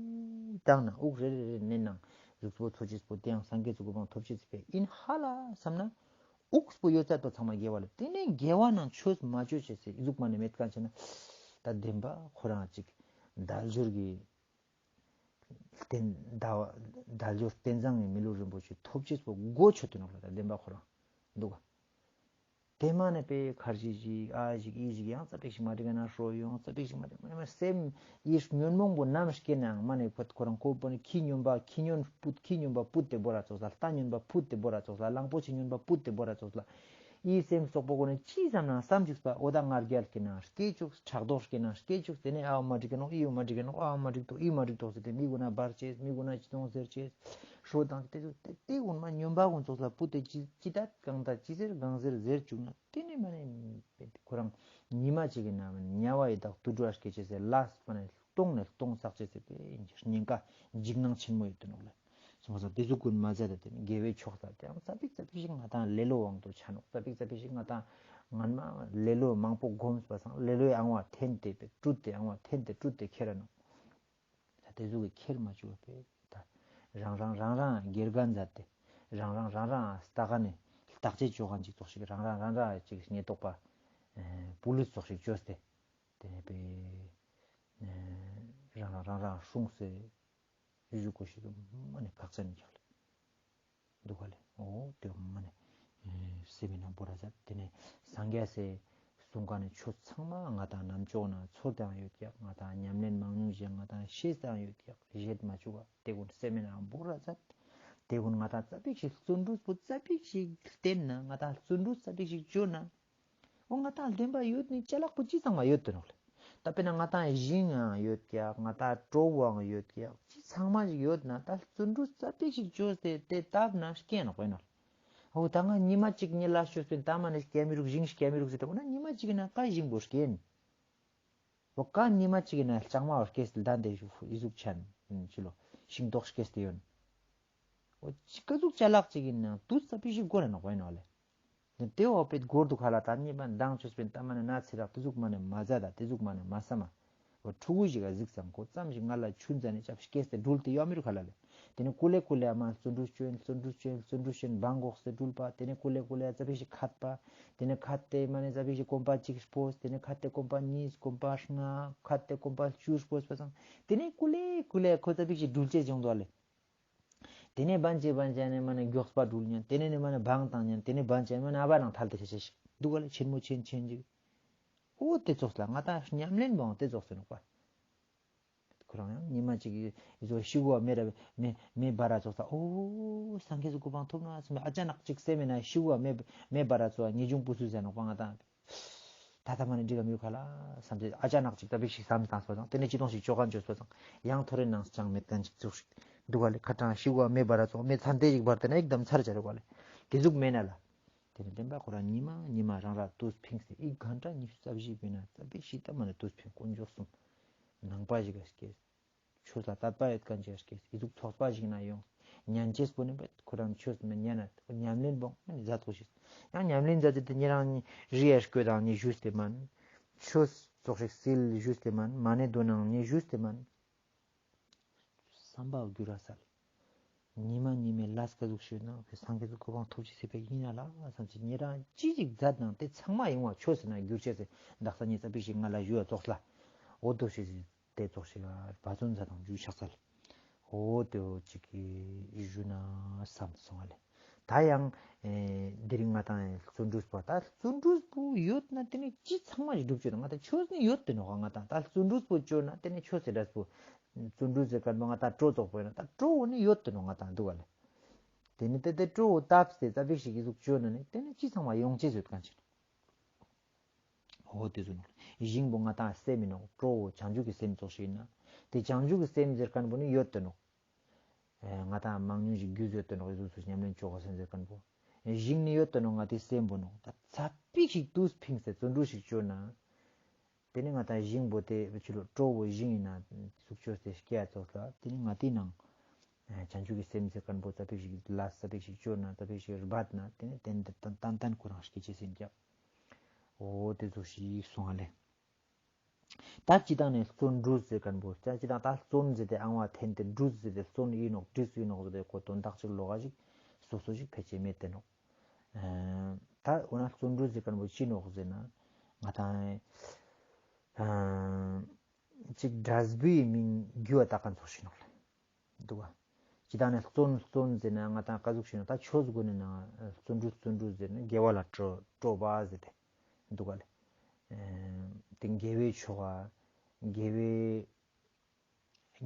བཏང་ན་དབུགས་རེ་རེ་རེ་མནན་ན་གཟུགས་པོ་ཚོ་ཅེས་པོ་ཏེ་ཡང་སངས་རྒྱས་སི་གོ་འཕང་ཐོབ་ཅེས་ཕན་ཨིན་ཧ་ལ་བསམ་ན་དབུགས་པོ་ཡོད་ཚད་པོ་ཚང་མ་དགེ་བ་ལ་ཏེ་ནེ་དགེ་བ་ནང་ཆོས་མ་ཅོ་ཅེས་སི་ཨི་ཟུག་མ་ནེ་མེད་ཀ་ཅེ་ན་ད་བདེན་པ་ཁོ་རང་ཅིག་དལ་འབྱོར་གྱི་རྟེན་དལ་དལ་འབྱོར་རྟེན་བཟང་གི་མི་ལུས་རིན་པོ་ཆེ་ཐོབ་ཅེས་པོ་གོ་ཆོད་དེ་ནོག་ལ་ད་བདེན་པ་ཁོ་རང་དུག་ག། ཏེ་མ་ནེ་པེ་ཁར་ཇི་ཞིག་ཨ་ཞིག་ཨི་ཞིག་ཡང་ཙ་པིག་ཞིག་མ་འགྲིག་ན་ཧྲོ་ཡོང་ཙ་པིག་ཞིག་མ་འགྲིག་ན་སེམས་ཨི་ཉོན་མོངས་པོ་ནམ་སྐྱེ་ནའང་མ་ནེ་ཁོ་ཁོ་རང་ཁོ་པོ་ནི་ཁྱི་སྨྱོན་པ་ཁྱི་སྨྱོན་པུད་ཁྱི་སྨྱོན་པ་པུད་དེ་བོར་ར་ཙོགས་ལ་རྟ་སྨྱོན་པ་པུད་དེ་བོར་ར་ཙོགས་ལ་གླང་པོ་ཆེ་སྨྱོན་པ་པུད་དེ་བོར་ར་ཙོགས་ལ་ ཨི་སེམས་སོག་པོ་གོ་ནེ་ཅི་བསམ་ན་བསམ་ཅུགས་པ། འོ་ད་ང་རྒྱལ་སྐྱེ་ན་སྐྱེ་ཅུགས། ཕྲག་དོག་སྐྱེ་ན་སྐྱེ་ཅུགས། ཏེ་ནེ་ཨ་བོ་མ་འགྲིག་གི་ནོག། ཨི་བོ་མ་འགྲིག་གི་ནོག། ཨ་བོ་མ་འགྲིག་དོག། ཨི་བོ་མ་འགྲིག་དོག་ཟེར་ཏེ་མི་གུན་ན་བར་ཆེས། མི་གུན་ན་ཅི་དོང་ཟེར་ཆེས། ཧྲོ་དང་ཏེ་ཚོ་ཏེ་ཏེ་གུན་མ་སྨྱོན་པ་གུན་ཙོགས་ལ་བུད་དེ་ཅི་ཅི་ད་གང་ད་ཅི་ཟེར་གང་ཟེར་ཟེར་ཅུག་ན་ཏེ་ནེ་མ་ནེ་ཁོ་རང་ཉི་མ་ཅིག་གི་ནང་དམྱལ་བ་ཡི་དྭགས་དུད་འགྲོ་ཨ་སྐྱེ་ཅེས་ཟེར་ལས་པ་ནེ་སྟོང་ནེ་སྟོང་བསགས་ཅེས་ཟེར་ཏེ་ཉེན་ཁ་འཇིགས་སྣང་ཆེན་མོ་ཡོད་དེ་ནོག་ལེ། སོང་ཙང་ཏེ་ཟུག་གུན་མ་ཟད་དེ་ནེ་དགེ་བའི་ཕྱོགས་ལ་ཏེ་ཡང་ཙ་པིག་ཙ་པིག་ཞིག་ང་ཏང་ལེ་ལོ་དབང་དུ་ཆ་ནོག། ཙ་པིག་ཙ་པིག་ཞིག་ང་ཏང་ངན་མ་ལེ་ལོ་མང་པོ་སྒོམས་པ་སང་ལེ་ལོའི་ཨང་བ་འཐེན་ཏེ་སྤྲུལ་ཏེ་ཨང་བ་འཐེན་ཏེ་སྤྲུལ་ཏེ་ཁྱེར་ར་ནོག། ད་ཏེ་ཟུག་གི་ཁྱེར་མ་བཅུག་པ་པེ་ད་རང་རང་རང་རང་དགེ་རྒན་མཛད་དེ་རང་རང་རང་རང་ལྟ་ག་ནེ་བརྟག་དཔྱད་བཅོ་ག་ཅིག་ཙོགས་ཤིག་རང་རང་རང་རང་ཅིག་ཉེན་རྟོག་པ་པུ་ལིས་ཙོགས་ཤིག་བཅོས་ཏེ་ཏེ་ནེ་པེ་རང་རང་རང་རང་སྲུང་སེ་ཞུ་ཞུ་གོས་ཤེས་དུ་མ་ནེ་ཁག་ཅན་ནི་ཀྱག་ལེ། འདུག་ག་ལེ། འོ་ཏེ་མ་ནེ་སེམས་ནང་བོར་ར་ཟ། ཏེ་ནེ་སངས་རྒྱས་སི་གསུང་ཁན་ནི་ཆོས་ཚང་མ་ང་ཏང་རྣམ་ཅོག་ནེ་ཚོར་ཏེའང་ཡོད་ཀྱག། ང་ཏང་ཉམས་ལེན་མང་ཉུང་ཞིག་ང་ཏང་ཤེས་ཏེའང་ཡོད་ཀྱག། བརྗེད་མ་བཅུག་པ་ཏེ་གུན་སེམས་ནང་བོར་ར་ཟ། ཏེ་གུན་ང་ཏང་ཙ་པིག་ཞིག་བརྩོན་འགྲུས་པོ་ཙ་པིག་ཞིག་བསྟེན་ན་ང་ཏང་བརྩོན་འགྲུས་ཙ་པིག་ཞིག་བཅོ་ན། འོ་ང་ཏང་བདེན་པ་ཡོད་ནི་ཅ་ལག་པོ་ཅི་ཚང་མ་ཡོད་དེ་ནོག་ལེ། ད་དཔེར་ན་ང་ཏང་ཞིང་ཡང་ཡོད་ཀྱག། ང་ཏང་གྲོ་བོའང་ཡོད་ཀྱག། ཅི་ཚང་མ་ཞིག་ཡོད་ན་ད་བརྩོན་འགྲུས་ཙ་པིག་ཞིག་བཅོས་ཏེ་ཏེ་བཏབ་ན་སྐྱེ་ནོག་པ་ཨིན་ནོག། འོ་ད་ང་ཉི་མ་གཅིག་ཉི་ལ་ཤོས་པིན་ད་མ་ནེ་སྐྱེ་མི་རུག་ཞིང་སྐྱེ་མི་རུག་ཟེར་ཏེ་འོ་ན་ཉི་མ་གཅིག་ན་ཀ་ཞིང་པོ་སྐྱེ་ཨིན། འོ་ཀ་ཉི་མ་གཅིག་ན་ལྕང་མ་བ་སྐྱེས་ཏེ་ད་འདི་ཞུ་ཨི་ཟུག་ཆན་ཅི་ལོ་ཤིང་ཏོག་སྐྱེས་ཏེ་ཡོད། འོ་ཅི་ཀ་ཟུག་ཅ་ལག་ཅིག་ཨིན་ན་དུས་ཙ་པིག་ཞིག་དགོས་ར་ནོག་པ་ཨིན་ནོག་ལེ། ཏེ་འོ་པེ་སྒོར་དུ་ཁ་ལ་ད་ཉེ་པ་མདང་ཆོས་པིན་ད་མ་ནེ་ན་ཚེ་རག་ཏེ་ཟུག་མ་ནེ་མ་ཟ་ད་ཏེ་ཟུག་མ་ནེ་མ་ས་མ། འོ་ཕྲུ་གུ་ཞིག་ག་གཟིགས་སང་ཁོ་ཙམ་ཞིག་ང་ལ་ཆུན་ཟ་ནེ་ཅབ་སྐྱེས་ཏེ་འགྲུལ་ཏེ་ཡོད་མི་རུག་ཁ་ལ་ལེ། ཏེ་ནེ་ཀུ་ལེ་ཀུ་ལེ་ཨ་མ་བརྩོན་འགྲུས་བཅོ་ཡིན་བརྩོན་འགྲུས་བཅོ་ཡིན་བརྩོན་འགྲུས་བཅོ་ཡིན་བང་གོག་སེ་འགྲུལ་པ། ཏེ་ནེ་ཀུ་ལེ་ཀུ་ལེ་ཙ་པིག་ཞིག་ཁད་པ། ཏེ་ནེ་ཁད་དེ་མ་ནེ་ཙ་པིག་ཞིག་གོམ་པ་གཅིག་སྤོས། ཏེ་ནེ་ཁད་དེ་གོམ་པ་གཉིས་གོམ་པ་ལྔ་ཁད་དེ་གོམ་པ་བཅུ་སྤོས་པ་སང་། ཏེ་ནེ་ཀུ་ལེ་ཀུ་ལེ་ཁོ་ཙ་པིག་ཞིག་འགྲུལ་ཅེས་ཡོང་དོ་ལེ། ཏེ་ནེ་བན་ཅེ་བན་ཅེ་ནེ་མ་ནེ་མགྱོགས་པ་འགྲུལ་ཉན། ཏེ་ནེ་ནེ་མ་ནེ་བང་བཏང་ཉན། ཏེ་ནེ་བན་ཅེ་མ་ནེ་ཨ་བ་ནང་ཐལ་ཏེ་ཆ་ཆ་ཞིག་འདུག་ག་ལེ། ཆེན་མོ་ཆེན་ཆེན་ཅིག། འོ་ཏེ་ཙོགས་ལ་ང་ཏང་ཉམས་ལེན་བོའང་ཏེ་ཙོགས་སེ་ནོག་པ། ཁོ་རང་ཡང་ཉི་མ་ཅིག་ཨི་ཟོ་ཤི་བོ་མེ་ར་མེ་མེ་འབར་ར་ཙོགས་ལ་འོ་སངས་རྒྱས་སི་གོ་འཕང་ཐོབ་ན་སམ་ཨ་ཅ་ནག་ཅིག་སེམས་ནང་ཤི་བོ་མེ་མེ་འབར་ར་ཙོགས་ལ་ངེས་འབྱུང་པོ་སུ་ཟེར་ནོག་པ་ང་ཏང་། ད་ལྟ་མ་ནེ་འགྲིག་ག་མི་རུག་ཁ་ལ་བསམ་སྟེ་ཨ་ཅག་ནག་ཅིག་ད་བིག་ཞིག་བསམ་བཏང་སོ་དང་ཏེ་ནེ་ཅི་དོང་ཞིག་ཅོ་ཁན་ཅོ་སོ་དང་ཡང་ཐོ་རེ་ནང་ཅང་མེད་ཁན་ཅིག་ཙུག་ཞིག་འདུག་ག་ལེ། ཁ་ཏང་ཤི་བོ་མེ་འབར་ར་ཙོགས་མེ་ཚན་ཏེ་ཞིག་འབར་ཏེ་ན་ཨིག་དམ་ཚར་ཅ་རུག་ག་ལེ། ཏེ་ཟུག་མེད་ན་ལ། ཏེ་ནེ་བདེན་པ་ཁོ་རང་ཉི་མ་ཉི་མ་རང་ར་དུས་ཕིངས་ཏེ་ཨིག་གན་ཊ་ཉི་ཤུ་རྩ་བཞི་པོ་ན་ཙ་པིག་ཞིག་ད་མ་ནེ་དུས་ཕིང་དཀོན་མཆོག་གསུམ་ནང་པ་ཞིག་ག་སྐྱེས། ཆོས་ལ་དད་པ་ཡོད་ཁན་ཅིག་སྐྱེས། ཨི་ཟུག་ཚོགས་པ་ཞིག་ན་ཡོང་། ཉན་ཅེས་པོ་ནི་ཁོ་རང་ཆོས་མི་ཉན་ན་ཉམས་ལེན་བོ་མ་ནེ་མཛད་དགོས་ཤེས། ཡང་ཉམས་ལེན་མཛད་དེ་ཏེ་ཉེ་རང་ཉི་རི་ཡ་སྐྱོད་དང་ཉི་ཞུས་ཏེ་མན། ཆོས་ཙོགས་ཤིག་སིལ་ཞུས་ཏེ་མན། མ་ནེ་དོ་ནང་ཉི་ཞུས་ཏེ་མན། བསམ་པ་འགྱུར་ར་སལ། ཉི་མ་ཉི་མའི་ལས་ཀ་ཟུག་ཤོད་ན་སངས་རྒྱས་སི་གོ་འཕང་ཐོབ་ཅེས་སི་ཕིའ་ཨིན་ན་ལ་བསམ་ཅེས་ཉེ་རང་ཅི་ཞིག་མཛད་ནང་ཏེ་ཚང་མ་ཡོང་བ་ཆོས་ཟེར་ན་འགྱུར་ཅེས་སི་དག་ས་ཉེ་ཙ་པིག་ཞིག་ང་ལ་ཞུ་བ་ཙོགས་ལ་འོ་དོ་ཞིག་ཏེ་ཙོགས་ཤིག་ག་བ་བརྩོན་མཛད་དང་ཇུ་ཆགས་སལ། འོ་དོ་ཅིག་གི་ཞུ་ན་བསམ་སོང་བ་ལེ། ད་ཡང་ཨེ་དེ་རིང་ང་ཏང་བརྩོན་འགྲུས་པོ་ད་བརྩོན་འགྲུས་པོ་ཡོད་ན་ཏེ་ནེ་ཅི་ཚང་མ་ཞིག་འགྲུབ་ཅེས་ང་ཏང་ཆོས་ནི་ཡོད་དེ་ནོག་ང་ཏང་ད་བརྩོན་འགྲུས་པོ་བཅོས་ན་ཏེ་ནེ་ཆོས་སི་འབྲས་བུ། བརྩོན་འགྲུས་ཟེར་ཁན་པོ་ང་ཏང་སྤྲོ་ཙོགས་པོ་ཡོད་ན་ད་སྤྲོ་བོ་ནི་ཡོད་དེ་ནོག་ང་ཏང་འདུག་ག་ལེ། ཏེ་ནེ་ཏེ་ཏེ་སྤྲོ་བོ་བཏབ་སྟེ་ཙ་པིག་ཞིག་གི་ཟུག་བཅོས་ན་ནི་ཏེ་ནེ་ཅི་ཚང་མ་ཡོང་ཅེས་ཡོད་ཁན་ཅིག་འོ་ཏེ་ཟུག་ནོག། ཞིང་པོ་ང་ཏང་སེམས་མི་ནོག། སྤྲོ་བོ་བྱང་ཆུབ་ཀྱི་སེམས་ཙོགས་ཤིག་ཨིན་ན། ཏེ་བྱང་ཆུབ་ཀྱི་སེམས་ཟེར་ཁན་པོ་ནི་ཡོད་དེ་ནོག། ཨེ་ང་ཏང་མང་ཉུང་ཞིག་རྒྱུས་ཡོད་དེ་ནོག། ཨི་ཟུག་སུ་ཉམས་ལེན་ཅོ་ག་སེམས་ཟེར་ཁན་པོ། ཨེ་ཞིང་ནི་ཡོད་དེ་ནོག་ང་ཏི་སེམས་པོ་ནོག། ད་ཙ་པིག་ཞིག་དུས་ཕིངས་ཏེ་བརྩོན་འགྲུས་ཤིག་བཅོས་ན། ཏེ་ནེ་ང་ཏང་ཞིང་པོ་ཏེ་ཕི་ལོ་སྤྲོ་བོ་ཞིང་ཨིན་ན་ཟུག་བཅོས་ཏེ་སྐྱེ་ཡ་ཙོགས་ལ་ཏེ་ནེ་ང་ཏི་ནང་ཨེ་བྱང་ཆུབ་ཀྱི་སེམས་ཟེར་ཁན་པོ་ཙ་པིག་ཞིག་ལ་ཙ་པིག་ཞིག་བཅོས་ན་ཙ་པིག་ཞིག་རྦད་ན་ཏེ་ནེ་ཏན་ཏན་ཏན་ཏན་ཁོ་རང་སྐྱེ་ཅེས་ཨིན་ཀྱག། འོ་ཏེ་ཙོགས་ཤིག་སོང་ང་ལེ། ད་སྤྱིར་བཏང་ནེ་བརྩོན་འགྲུས་ཟེར་ཁན་པོ་ད་སྤྱིར་བཏང་ད་བརྩོན་ཟེར་ཏེ་ཨང་བ་འཐེན་ཏེ་འགྲུས་ཟེར་ཏེ་བརྩོན་ཨིན་ནོག་འགྲུས་ཨིན་ནོག་ཟེར་ཏེ་ཁོ་དོན་དག་ཅིག་ལོགས་ཀ་ཞིག་སོ་སོ་ཞིག་ཕལ་ཆེར་མེད་དེ་ནོག། ཨ་ད་འོ་ན་བརྩོན་འགྲུས་ཟེར་ཁན་པོ་ཅི་ནོག་ཟེར་ན་ང་ཏང་ཨ་ཅིག་འབྲས་བུའི་མིང་རྒྱུ་བ་བཏགས་ཁན་ཙོགས་ཤིག་ནོག་ལེ། འདུག་ག། སྤྱིར་བཏང་ནེ་བརྩོན་བརྩོན་ཟེར་ན་ང་ཏང་ཀ་ཟུག་ཤེས་ན་ད་ཆོས་གོ་ནེ་ན་བརྩོན་འགྲུས་བརྩོན་འགྲུས་ཟེར་ན་དགེ་བ་ལ་སྤྲོ་སྤྲོ་བ་ཟེར་ཏེ་འདུག་ག་ལེ། ཨེ་ཏེ་དགེ་བའི་ཆོ་ག་དགེ་བའི་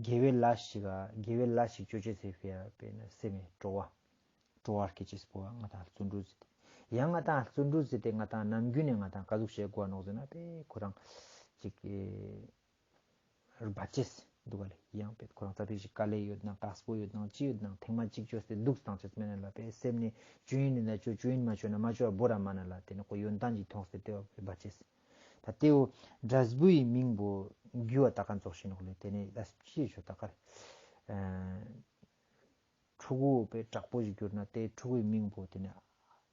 དགེ་བའི་ལས་ཤིག་ག་དགེ་བའི་ལས་ཤིག་ཅོ་ཅེས་སི་ཕིའ་དཔེར་ན་སེམས་སི་སྤྲོ་བ་སྤྲོ་བ་སྐྱེ་ཅེས་པོ་ང་ཏང་བརྩོན་འགྲུས་ཟེར་ཏེ། ཡང་ང་ཏང་བརྩོན་འགྲུས་ཟེར་ཏེ་ང་ཏང་ནམ་རྒྱུན་ནེ་ང་ཏང་ཀ་ཟུག་བྱེད་དགོས་ནོག་ཟེར་ན་པེ་ཁོ་རང་ཅིག་ཨེ་བར་ཆད་འདུག་ག་ལེ། ཡང་པེ་ཁོ་རང་ཙ་པིག་ཞིག་དཀའ་ལས་ཡོད་ན་དཀགས་པོ་ཡོད་ན་ཅི་ཡོད་ན་ཐེངས་མ་གཅིག་བཅོས་ཏེ་འདུག་སྟངས་ཅེས་མེད་ན་ལ་པེ་སེམས་ནེ་བཅོ་ཡིན་ན་བཅོ་བཅོ་ཡིན་མ་བཅོ་ན་མ་བཅོ་བ་བོར་ར་མ་ན་ལ་དེ་ནེ་ཁོ་ཡོན་ཏན་ཅིག་མཐོང་སྟེ་དེ་བ་པེ་བར་ཆད། ད་དེ་བོ་འབྲས་བུའི་མིང་པོ་རྒྱུ་བ་ད་ཁན་ཙོགས་ཤིག་ནོག་ལེ། དེ་ནེ་ད་ཅི་ཆོ་ད་ཀར་ཕྲུ་གུ་པེ་དྲག་པོ་ཞིག་གྱུར་ན་དེ་ཕྲུ་གུའི་མིང་པོ་དེ་ནེ་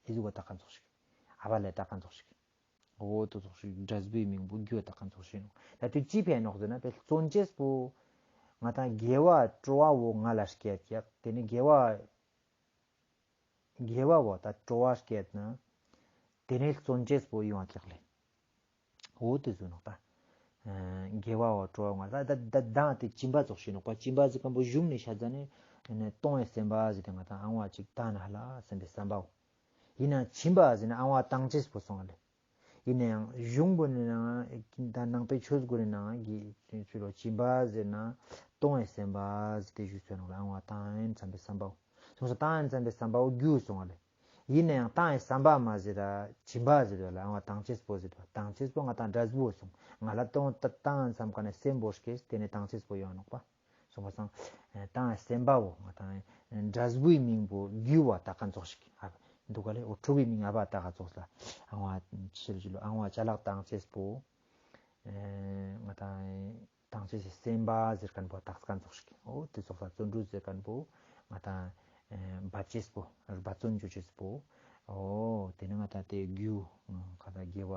ཨི་ཟུག་ག་ད་ཁན་ཙོགས་ཤིག་ཨ་བ་ལེ་ད་ཁན་ཙོགས་ཤིག་འོ་དོ་ཙོགས་ཤིག་འབྲས་བུའི་མིང་པོ་རྒྱུ་བ་ད་ཁན་ཙོགས་ཤིག་ནོག་ད་དེ་ཅི་ཕན་ནོག་ཟེར་ན་པེ་བརྩོན་ཅེས་པོ་ང་ཏང་དགེ་བ་སྤྲོ་བ་བོ་ང་ལ་སྐྱེད་ཀྱག་དེ་ནེ་དགེ་བ་དགེ་བ་བོ་ད་སྤྲོ་བ་སྐྱེད་ན་དེ་ནེ་བརྩོན་ཅེས་པོ་ཡོང་བ་ཀྱག་ལེ། འོ་དེ་ཟུག་ནོག་ད། ཨ་དགེ་བ་བོ་སྤྲོ་བ་ང་ད་ད་ད་དང་དེ་སྦྱིན་པ་ཙོགས་ཤིག་ནོག་པ། སྦྱིན་པ་ཟེར་ཁན་པོ་གཞུང་ནེ་ཤ་ཟ་ནེ་ནེ་གཏོང་བའི་སེམས་པ་ཟེར་ཏེ་ང་ཏང་ཨང་བ་ཅིག་ད་ན་ཧ་ལ་སེམས་པའི་བསམ་པའོ། ཡིན་ན་སྦྱིན་པ་ཟེར་ན་ཨང་བ་བཏང་ཅེས་པོ་སོང་བ་ལེ། ཡིན་ནའང་གཞུང་གུན་ནེ་ནང་ད་ནང་པའི་ཆོས་གུན་ནེ་ནང་གི་ཚུལ་ལོ་སྦྱིན་པ་ཟེར་ན་གཏོང་བའི་སེམས་པ་ཟེར་ཏེ་ཞུས་ཚོད་ནོག་ལེ། ཨང་བ་བཏང་ཡིན་བསམ་པའི་བསམ་པའོ། སོང་ས་བཏང་ཡིན་བསམ་པའི་བསམ་པའོ་རྒྱུ་སོང་བ་ལེ། ཡིན་ནའང་བཏང་ཡིན་བསམ་པ་མ་ཟེར་ར་སྦྱིན་པ་ཟེར་བ་ལེ། ཨང་བ་བཏང་ཅེས་པོ་ཟེར་བ་བཏང་ཅེས་པོ་ང་ཏང་འབྲས་བུ་སོང་ང་ལ་གཏོང་ད་བཏང་ཡིན་བསམ་ཁན་ནི་སེམས་པོ་སྐྱེས་དེ་ནེ་བཏང་ཅེས་པོ་ཡོང་ནོག་པ། སོང་པ་སང་ཨེ་བཏང་སེམས་པ་བོ་ང་ཏང་ཨེ་འབྲས་བུའི་མིང་པོ་རྒྱུ་བ་ད་ཁན་ཙོགས་ཤིག་ཨ་འདུག་ག་ལེ། འོ་ཕྲུ་གུའི་མིང་ཨ་བ་ད་ཁན་ཙོགས་ལ་ཨང་བ་ཕྱིར་ཞུ་ལོ་ཨང་བ་ཅ་ལག་བཏང་ཅེས་པོ་ཨེ་ང་ཏང་ཨེ་བཏང་ཅེས་སི་སེམས་པ་ཟེར་ཁན་པོ་ད་ཁན་ཙོགས་ཤིག་འོ་དེ་ཙོགས་ལ་བརྩོན་འགྲུས་ཟེར་ཁན་པོ་ང་ཏང་ཨེ་འབད་ཅེས་པོ་འབད་བརྩོན་ཅོ་ཅེས་པོ་འོ་དེ་ནེ་ང་ཏང་དེ་རྒྱུ་ང་ཏང་དགེ་བ་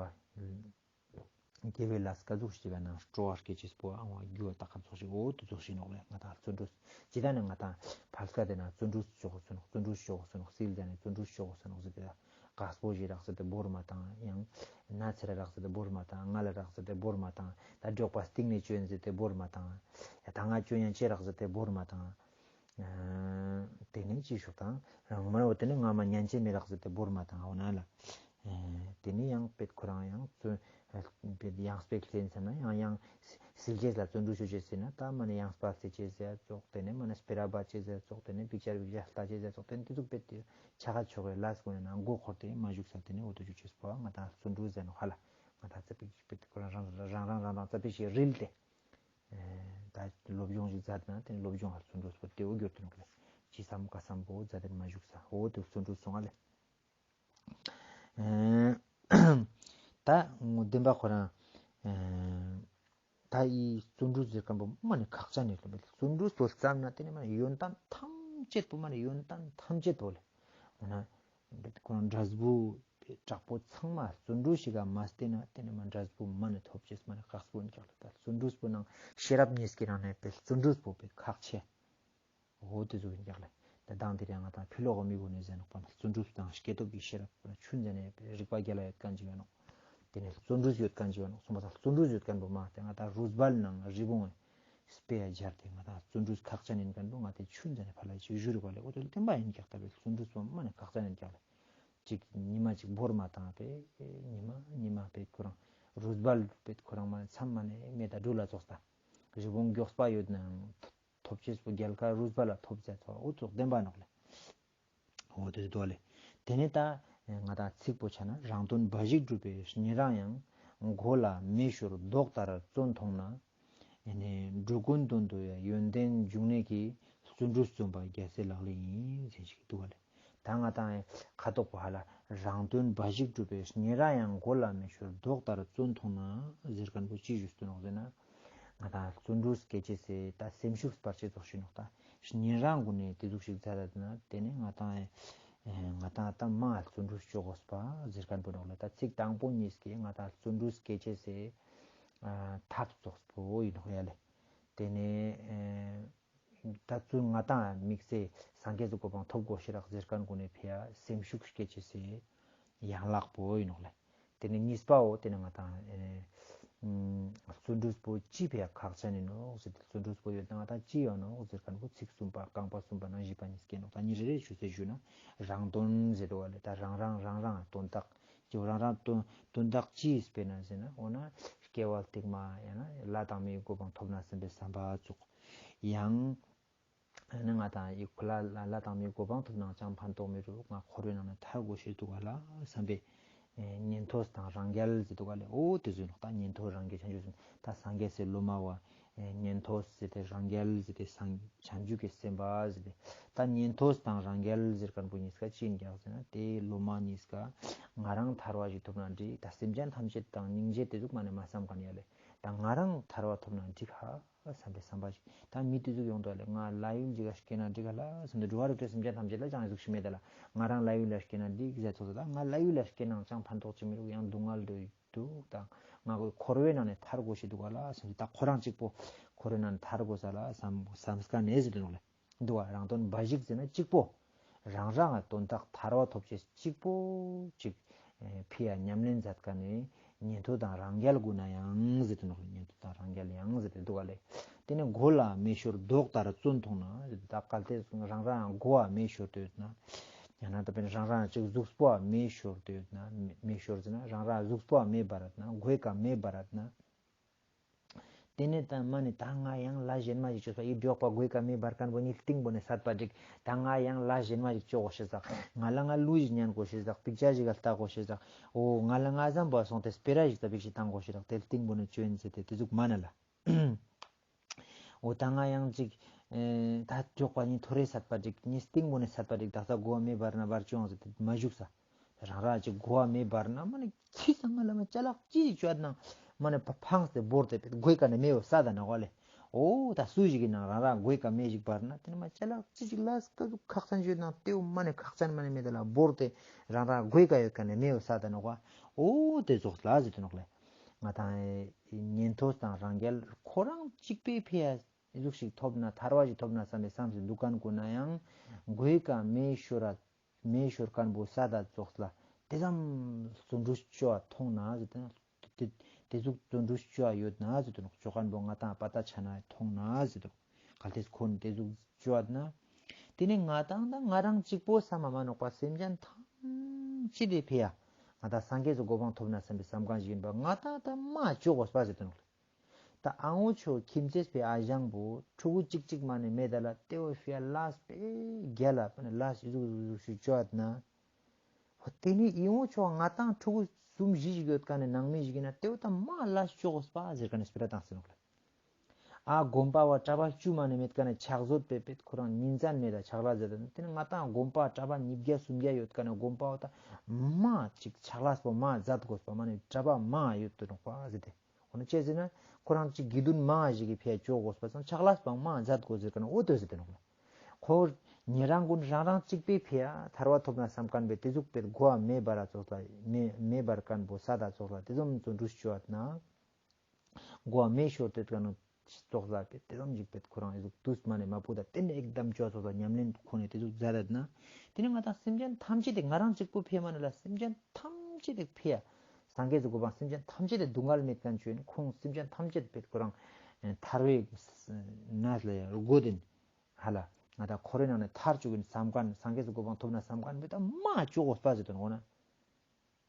དགེ་བའི་ལས་ཀ་ཟུག་ཞིག་ན་སྤྲོ་བ་སྐྱེ་ཅེས་པོ་ཨང་བ་རྒྱུ་བ་ད་ཁན་ཙོགས་ཤིག་འོ་དེ་ཙོགས་ཤིག་ནོག་ལེ། ང་ཏང་བརྩོན་འགྲུས་ཅི་ད་ནེ་ང་ཏང་ཕལ་སྐད་དེ་ན་བརྩོན་འགྲུས་ཅོ་གོས་ནོག་བརྩོན་འགྲུས་ཅོ་གོས་ནོག་སིལ་ཟ་ནེ་བརྩོན་འགྲུས་ཅོ་གོས་ནོག་ཟེར་ཏེ་དཀགས་པོ་ཞིག་རག་ཟེར་ཏེ་བོར་མ་བཏང་། ཡང་ན་ཚེ་ར་རག་ཟེར་ཏེ་བོར་མ་བཏང་། ང་ལ་རག་ཟེར་ཏེ་བོར་མ་བཏང་། ད་འབྲོག་པ་སྟིང་ནེ་བཅོན་ཟེར་ཏེ་བོར་མ་བཏང་། ཡ་ད་ང་བཅོན་ཡང་ཅེ་རག་ཟེར་ཏེ་བོར་མ་བཏང་། ཨ་དེ་ནེ་ཅི་ཞུ་དང་རང་མ་འོ་དེ་ནེ་ང་མ་ཉན་ཅེས་མི་རག་ཟེར་ཏེ་བོར་མ་བཏང་འོ་ན་ལ། ཨ་དེ་ནེ་ཡང་པེད་ཁོ་རང་ཡང་བརྩོན་པེད་ཡང་སྤེ་ར་ལེན་ཟེར་ན་ཡང་ཡང་སིལ་ཅེས་ལ་བརྩོན་འགྲུས་ཅོ་ཅེས་ཟེར་ན་ད་མ་ནེ་ཡང་སྤེ་ར་ལེན་ཅེས་ཟེར་ཙོགས་དེ་ནེ་མ་ནེ་སྤེ་ར་འབད་ཅེས་ཟེར་ཙོགས་དེ་ནེ་པིག་ཅར་པིག་ཅར་ལྟ་ཅེས་ཟེར་ཙོགས་དེ་ནེ་དེ་ཟུག་པེད་དེ་ཆ་ག་ཆོ་གའི་ལས་གུན་ནེ་ན་མགོ་འཁོར་ཏེ་མ་བཞུགས་ས་དེ་ནེ་འོ་དོ་ཅོ་ཅེས་པོ་ང་ཏང་བརྩོན་འགྲུས་ཟེར་ནོག་ཧ་ལ། ང་ཏང་ཙ་པིག་པེད་ཁོ་རང་རང་རང་རང་རང་ཙ་པིག་ཞིག་རིལ་ཏེ། ཨེ་ད་སློབ་སྦྱོང་ཞིག་མཛད་ན་དེ་ནེ་སློབ་སྦྱོང་ཧ་བརྩོན་འགྲུས་པོ་དེ་འོ་གྱུར་ཏེ་ནོག་ལེ། ཅི་བསམ་ཁ་བསམ་པོ་མཛད་དེ་མ་བཞུགས་ས་འོ་དེ་བརྩོན་འགྲུས་སོང་ང་ལེ། ཨེ་ད་ངོ་བདེན་པ་ཁོ་རང་ཨེ་ད་འི་བརྩོན་འགྲུས་ཟེར་ཁན་པོ་མ་ནེ་ཁག་ཅན་ནེ་ལེ། བརྩོན་འགྲུས་པོ་བརྩམས་ན་དེ་ནེ་མ་ནེ་ཡོན་ཏན་ཐམས་ཅད་པོ་མ་ནེ་ཡོན་ཏན་ཐམས་ཅད་པོ་ལེ། འོ་ན་ཁོ་རང་འབྲས་བུ་དྲག་པོ་ཚང་མ་བརྩོན་འགྲུས་ཤིག་ག་མ་བརྟེན་ན་དེ་ནེ་མ་འབྲས་བུ་མ་ནེ་ཐོབ་ཅེས་མ་ནེ་དཀགས་པོ་ཨིན་ཀྱག་ལེ། ད་བརྩོན་འགྲུས་པོ་ནང་ཤེས་རབ་གཉིས་ཀྱི་ནང་ནེ་པེ་བརྩོན་འགྲུས་པོ་པེ་ཁག་ཆེ། འོ་དེ་ཟུག་ཨིན་ཀྱག་ལེ། ད་དང་དེ་རིང་ང་ཏང་ཕི་ལོག་གི་མི་གུན་ནེ་ཟེར་ནོག་པ་ན་བརྩོན་འགྲུས་དང་སྐྱེས་སྟོབས་ཀྱི་ཤེས་རབ་པོ་ན་ཆུན་ཟེར་ནེ་རིག་པ་རྒྱལ་ལ་ཡོད་ཁན་ཅིག་ཡོད་ནོག་དེ་ནེ་བརྩོན་འགྲུས་ཡོད་ཁན་ཅིག་ཡོད་ནོག་སོང་པ་ད་བརྩོན་འགྲུས་ཡོད་ཁན་པོ་མ་དེ་ང་ཏང་རུས་སྦལ་ནང་རི་བོང་སྤེ་ར་སྦྱར་ཏེ་ང་ཏང་བརྩོན་འགྲུས་ཁག་ཅན་ཨིན་ཁན་པོ་ང་ཏང་ཆུན་ཟེར་ནེ་ཕར་ལ་ཅིག་ཞུ་རུག་པ་ལེ། འོ་དེ་བདེན་པ་ཨིན་ཀྱག་ད་པེ་བརྩོན་འགྲུས་པོ་མ་ནེ་ཁག་ཅན་ཨིན་ཀྱག་ལེ། ཅིག་ཉི་མ་ཅིག་བོར་མ་བཏང་པེ་ཉི་མ་ཉི་མ་པེ་ཁོ་རང་རུས་སྦལ་པེ་ཁོ་རང་མ་ནེ་མཚམས་མ་ནེ་མེད་ད་འགྲུལ་ལ་ཙོགས་ད་རི་བོང་མགྱོགས་པ་ཡོད་ནའང་ཐོབ་ཅེས་པོ་རྒྱལ་ཁ་རུས་སྦལ་ལ་ཐོབ་ཟེར་ཚོ་འུ་ཚོགས་བདེན་པ་ནོག་ལེ། འོ་དེ་དོ་ལེ། དེ་ནེ་ད་ང་ཏང་ཚིག་པོ་ཆ་ན་རང་དོན་འབའ་ཞིག་སྒྲུབ་པའི་ཉེ་རང་ཡང་། མགོ་ལ་མེ་ཤོར་མདོག་ལྟར་བརྩོན་མཐོང་ན། འགྲོ་ཀུན་དོན་དུ་ཡང་ཡོན་ཏན་འབྱུང་གནས་ཀྱི། བརྩོན་འགྲུས་བརྩོན་པ་རྒྱལ་སྲས་ལག་ལེན་ཡིན། ཟེར་ཞིག་འདུག་ག་ལེ། ད་ང་ཏང་ཁ་ཐོག་པོ་ཧ་ལ་རང་དོན་འབའ་ཞིག་སྒྲུབ་པའི་ཉེ་རང་ཡང་། མགོ་ལ་མེ་ཤོར་མདོག་ལྟར་བརྩོན་མཐོང་ན། ཟེར་ཁན་པོ་ཅི་ཞུས་ཏེ་ནོག་ཟེར་ན། ང་ཏང་བརྩོན་འགྲུས་སྐྱེ་ཅེས་སི་ད་སེམས་ཤུགས་སྤར་ཅེས་ཙོགས་ཤིག་ནོག་ད་ཉེ་རང་གུན་ནེ་དེ་ཟུག་ཤིག་མཛད་ད་ན་དེ་ནེ་ང་ཏང་ང་ཏང་ད་མ་བརྩོན་འགྲུས་ཅོ་གོས་པ་ཟེར་ཁན་པོ་ནོག་ལེ། ད་ཚིག་དང་པོ་གཉིས་ཀྱིས་ང་ཏང་བརྩོན་འགྲུས་སྐྱེ་ཅེས་སི་ཐབས་ཙོགས་པོ་ཨིན་ནོག་ཡ་ལེ། དེ་ནེ་ད་ཚུ་ང་ཏང་དམིགས་བསལ་སངས་རྒྱས་སི་གོ་འཕང་ཐོབ་གོས་ཤེས་རག་ཟེར་ཁན་གུན་ནེ་ཕི་ཡ་སེམས་ཤུགས་སྐྱེ་ཅེས་སི་ཡན་ལག་པོ་ཨིན་ནོག་ལེ། དེ་ནེ་གཉིས་པའོ་དེ་ནེ་ང་ཏང་ཨེ་བརྩོན་འགྲུས་པོ་ཅི་ཕི་ཡ་ཁག་ཅན་ཨིན་ནོག་ཟེར་ཏེ་བརྩོན་འགྲུས་པོ་ཡོད་ན་ང་ཏང་ཅི་ཡོང་ནོག་ཟེར་ཁན་པོ་ཚིག་གསུམ་པ་རྐང་པ་གསུམ་པ་ནང་བཞི་པ་གཉིས་སྐྱེ་ནོག་ད་གཉིས་རེ་རེ་ཞུ་ཚེ་ཞུ་ན་རང་དོན་ཟེར་དོ་བ་ལེ། ད་རང་རང་རང་རང་དོན་དག་ཅིག་རང་རང་དོན་དོན་དག་ཅི་སྤེར་ན་ཟེར་ན་འོ་ན་སྐྱེ་བ་སྟིང་མ་ཡང་ན་ལྷ་དང་མིའི་གོ་འཕང་ཐོབ་ན་བསམ་པའི་བསམ་པ་ཙོགས། ཡང་ ནི་ང་དང་ཡི་ཁོ་ལ་ལ་ལ་དང་མི་གོ་འཕང་ཐོབ་ནའང་ཅང་ཕན་ཐོགས་མི་རུག། ང་འཁོར་བའི་ནང་ནས་ཐར་དགོས་ཤེས་འདུག་ག་ལ་བསམ་པའི་ཉན་ཐོས་དང་རང་རྒྱལ་ཟེར་འདུག་ག་ལེ། འོ་དེ་ཟུག་ནོག། ད་ཉན་ཐོས་རང་རྒྱལ་བྱང་ཆུབ་ཟེར་ན་ད་སངས་རྒྱས་སི་སློབ་མ་བ་ཉན་ཐོས་ཟེར་ཏེ་རང་རྒྱལ་ཟེར་ཏེ་སངས་བྱང་ཆུབ་ཀྱི་སེམས་དཔའ་ཟེར་ཏེ། ད་ཉན་ཐོས་དང་རང་རྒྱལ་ཟེར་མཁན་པོ་གཉིས་ཀ་ཅི་ཡིན་ཀྱག་ཟེར་ན་དེ་སློབ་མ་གཉིས་ཀ་ང་རང་ཐར་བ་ཞིག་ཐོབ་ན་འགྲིག། ད་སེམས་ཅན་ཐམས་ཅད་དང་སྙིང་རྗེ་དེ་ཟུག་མ་ནས་མ་བསམ་མཁན་ཡ་ལེ། ད་ང་རང་ཐར་བ་ཐོབ་ན་འགྲིག་ཧ་བསམ་པའི་བསམ་པ་ཞིག། ད་མི་དེ་ཟུག་ཡོང་དོ་ལེ། ང་ལྷ་ཡུལ་ཅིག་ལ་སྐྱེས་ན་འགྲིག་ག་ལ་བསམ་དུ་འགྲོ་བ་རིགས་དྲུག་སེམས་ཅན་ཐམས་ཅད་ལ་ཅང་ཟུག་ཤིག་མེད་ད་ལ། ང་རང་ལྷ་ཡུལ་ལ་སྐྱེས་ན་འགྲིག་ཟེར་ཚོགས་ད་ང་ལྷ་ཡུལ་ལ་སྐྱེས་ནའང་ཅང་ཕན་ཐོགས་ཅིག་མི་རུག། ཡང་སྡུག་བསྔལ་དུ་འདུག། ད་ང་གོ་འཁོར་བའི་ནང་ནས་ཐར་དགོས་ཤེས་འདུག་ག་ལ་བསམ་དུ་ད་ཁོ་རང་གཅིག་པོ་འཁོར་བའི་ནང་ནས་ཐར་དགོས་ས་ལ་བསམ་བསམ་དཀའ་ནས་ཟེར་དུ་ནོག་ལེ། འདུག་བ། རང་དོན་འབའ་ཞིག་ཟེར་ན་གཅིག་པོ། རང་རང་དོན་དག་ཐར་བ་ཐོབ་ཅེས་གཅིག་པོ་གཅིག་ཕི་ཡ་ཉམས་ལེན་མཛད་མཁན་ནི་ཉན་ཐོས་དང་རང་རྒྱལ་དགོས་ན་ཡང་ཟེར་དུ་ནོག། ཉན་ཐོས་དང་རང་རྒྱལ་ཡང་ཟེར་ཏེ་འདུག་ག་ལེ། དེ་ནས་མགོ་ལ་མེ་ཤོར་མདོག་ལྟར་བཙོན་མཐོང་ན་ཟེར་ཏེ། ད་གལ་ཏེ་རང་རང་མགོ་བ་མེ་ཤོར་ཏེ་ཡོད་ན། ཡང་ན་ད་དཔེར་ན་རང་རང་གཅིག་གཟུགས་པོ་བ་མེ་ཤོར་ཏེ་ཡོད་ན། མེ་ཤོར་ཟེར་ན་རང་རང་གཟུགས་པོ་བ་མེ་འབར་ན། མགོའི་ཀ་མེ་འབར་ན། དེ་ནས་ད་མ་ནི་ད་ང་ཡང་ལས་གཞན་མ་ཞིག་ཅོས་པ་ཡི་འགྲོགས་པ་མགོའི་ཀ་མེ་འབར་མཁན་པོ་ནི་སྟེང་པོ་ནས་སད་པ་འགྲིག། ད་ང་ཡང་ལས་གཞན་མ་ཞིག་ཅོ་དགོས་ཤེས་ཟག། ང་ལ་ང་གླུ་ཞིག་ཉན་དགོས་ཤེས་ཟག། པིག་ཅར་ཞིག་ག་ལྟ་དགོས་ཤེས་ཟག། འོ་ང་ལ་ང་བསམ་པ་སོང་སྟེ་སྤེ་ར་ཞིག་ད་པིག་ཞིག་བཏང་དགོས་ཤེས་ཟག། དེ་སྟེང་པོ་ནས་ཅོ་ཡིན་ཟེར་ཏེ་དེ་ཟུག་མ་ན་ལ། འོ་ད་ང་ཡང་ཅིག་ཨེ་ད་འགྲོགས་པ་ནི་ཐོ་རེ་སད་པ་འགྲིག། ནི་སྟེང་པོ་ནས་སད་པ་འགྲིག། ད་ས་མགོ་བ་མེ་འབར་ན་འབར་ཅོང་ཟེར་ཏེ་མ་བཞུགས་ས། རང་རང་ཅིག་མགོ་བ་མེ་འབར་ན་མ་ནི་ཁྱི་ས་ང་ལ་མ་ཅ་ལག་ཅི་ཞིག་ཅོ་ཡ་ན་མ་ནི་ཕ་ཕངས་ཏེ་བོར་ཏེ་མགོའི་ཀ་ནས་མེ་བོ་ས་ད་ན་གོ་ལེ། འོ་ད་སུ་ཞིག་གི་ནང་རང་རང་མགོའི་ཀ་མེ་ཞིག་འབར་ན་དེ་ནི་མ་ཅ་ལག་ཅི་ཞིག་ལ་ཀ་ཟུག་ཁག་ཅན་ཅོ་ཡ་ན་དེ་བོ་མ་ནི་ཁག་ཅན་མ་ནི་མེ་ད་ལ་བོར་ཏེ་རང་རང་མགོའི་ཀ་ཡོད་ཀ་ནས་མེ་བོ་ས་ད་ན་གོ། འོ་དེ་ཙོགས་ལ་ཟེར་དུ་ནོག་ལེ། ང་དང་ཉན་ཐོས་དང་རང་རྒྱལ་ཁོ་རང་གཅིག་པའི་ཕི་ཡ་ཟུག་ཞིག་ཐོབ་ན་ཐར་བ་ཞིག་ཐོབ་ན་བསམ་པའི་བསམ་སེ་འདུག་མཁན་ཀུན་ན་ཡང་མགོའི་ཀ་མེ་ཤོར་ར་མེ་ཤོར་མཁན་པོ་ས་ད་ཙོགས་ལ་དེ་ཙམ་བརྩོན་འགྲུས་ཅོ་བ་མཐོང་ན་ཟེར་ཏེ་ན། དེ་དེ་ཟུག་བརྩོན་འགྲུས་ཅོ་བ་ཡོད་ན་ཟེར་དུ་ནོག། ཅོ་མཁན་པོ་ང་དང་པ་ད་ཆ་ན་མཐོང་ན་ཟེར་དུ་ནོག། གལ་ཏེ་ཁོ་ནི་དེ་ཟུག་ཅོ་བ་ན། དེ་ནི་ང་དང་ད་ང་རང་གཅིག་པོ་བསམ་མ་མ་ནོག་པ་སེམས་ཅན་ཐམས་ཅད་དེ་ཕི་ཡ། ང་དང་སངས་རྒྱས་སི་གོ་འཕང་ཐོབ་ན་བསམ་པའི་བསམ་མཁན་ཞིག་ཡིན་པ་ང་དང་ད་མ་ཅོ་དགོས་པ་ཟེར་དུ་ནོག་ལེ། ད་ཨ་ངོ་ཆོ་ཁྱིམ་མཚེས་པའི་ཨ་ཞང་པོ་ཕྲུ་གུ་གཅིག་གཅིག་མ་ནི་མེད་ད་ལ་དེ་བོ་ཕི་ཡ་ལས་པེ་རྒྱལ་ལ་པ་ནི་ལས་ཟུག་ཟུག་ཟུག་ཞིག་ཅོ་བ་ན། འོ་དེ་ནི་ཨི་ངོ་ཆོ་ང་དང་ཕྲུ་གུ་གསུམ་བཞི་ཞིག་ཡོད་ཀ་ནི་ནང་མི་ཞིག་ཡིན་ན་དེ་བོ་ད་མ་ལས་ཅོ་དགོས་པ་ཟེར་ཀ་ནི་སྤེ་ར་བཏང་ཟེར་ནོག་ལེ། ཨ་དགོན་པ་བ་གྲྭ་པ་བཅུ་མ་ནི་མེད་ཀ་ནི་ཕྱག་བཟོ་པེ་པེ་ཁོ་རང་ཉིན་མཚན་མེད་ད་ཕྱག་ལས་མཛད་ད་དེ་ནི་ང་དང་དགོན་པ་གྲྭ་པ་ཉིས་བརྒྱ་སུམ་བརྒྱ་ཡོད་ཀ་ནི་དགོན་པ་བ་ད་མ་ཅིག་ཕྱག་ལས་པོ་མ་མཛད་དགོས་པ་མ་ནི་གྲྭ་པ་མ་ཡོད་དུ་ནོག་པ་ཟེར་ཏེ། འོ་ན་ཅི་ཟེར་ན་ཁོ་རང་ཅིག་དགེ་འདུན་མང་ཞིག་གི་ཕི་ཡ་ཅོ་དགོས་པ་སང་ཕྱག་ལས་པ་མང་མཛད་དགོས་ཟེར་ཀ་ན་འོ་དོ་ཟེར་ཏེ་ནོག་ལེ། ཁོ་ཉེ་རང་ཀུན་རང་རང་གཅིག་པའི་ཕི་ཡ་ཐར་བ་ཐོབ་ན་བསམ་མཁན་པའི་དེ་ཟུག་པའི་མགོ་བ་མེ་འབར་ར་ཙོགས་ལ་མེ་མེ་འབར་མཁན་པོ་ས་ད་ཙོགས་ལ་དེ་ཙམ་བརྩོན་འགྲུས་ཅོ་བ་ན། མགོ་བ་མེ་ཤོར་ཏེ་ཀ་ན་ཙོགས་ལ་པེ་དེ་ཙམ་ཞིག་པེ་ཁོ་རང་ཨི་ཟུག་དུས་མ་ནེ་མ་པུ་ད་དེ་ནེ་ཨེག་དམ་ཅོ་ཙོགས་ལ་ཉམས་ལེན་ཁོ་ནེ་དེ་ཟུག་མཛད་ད་ན། དེ་ནེ་ང་དང་སེམས་ཅན་ཐམས་ཅད་དེ་ང་རང་གཅིག་པོ་ཕི་ཡ་མ་ནེ་ལ་སེམས་ཅན་ཐམས་ཅད་དེ་ཕི་ཡ། སངས་རྒྱས་སི་གོ་འཕང་སེམས་ཅན་ཐམས་ཅད་དེ་སྡུག་བསྔལ་མེད་མཁན་ཅོ་ཡིན། ཁོང་སེམས་ཅན་ཐམས་ཅད་པེ་ཁོ་རང་ཐར་བའི་གནས་ལ་ཡང་སྒོ་དེ་ཧ་ལ་ང་དང་འཁོར་བའི་ནང་ནེ་ཐར་བཅུག་ཡིན་བསམ་མཁན། སངས་རྒྱས་སི་གོ་འཕང་ཐོབ་ན་བསམ་མཁན་པེ་ད་མ་ཅོ་དགོས་པ་ཟེར་དོན་འོ་ན།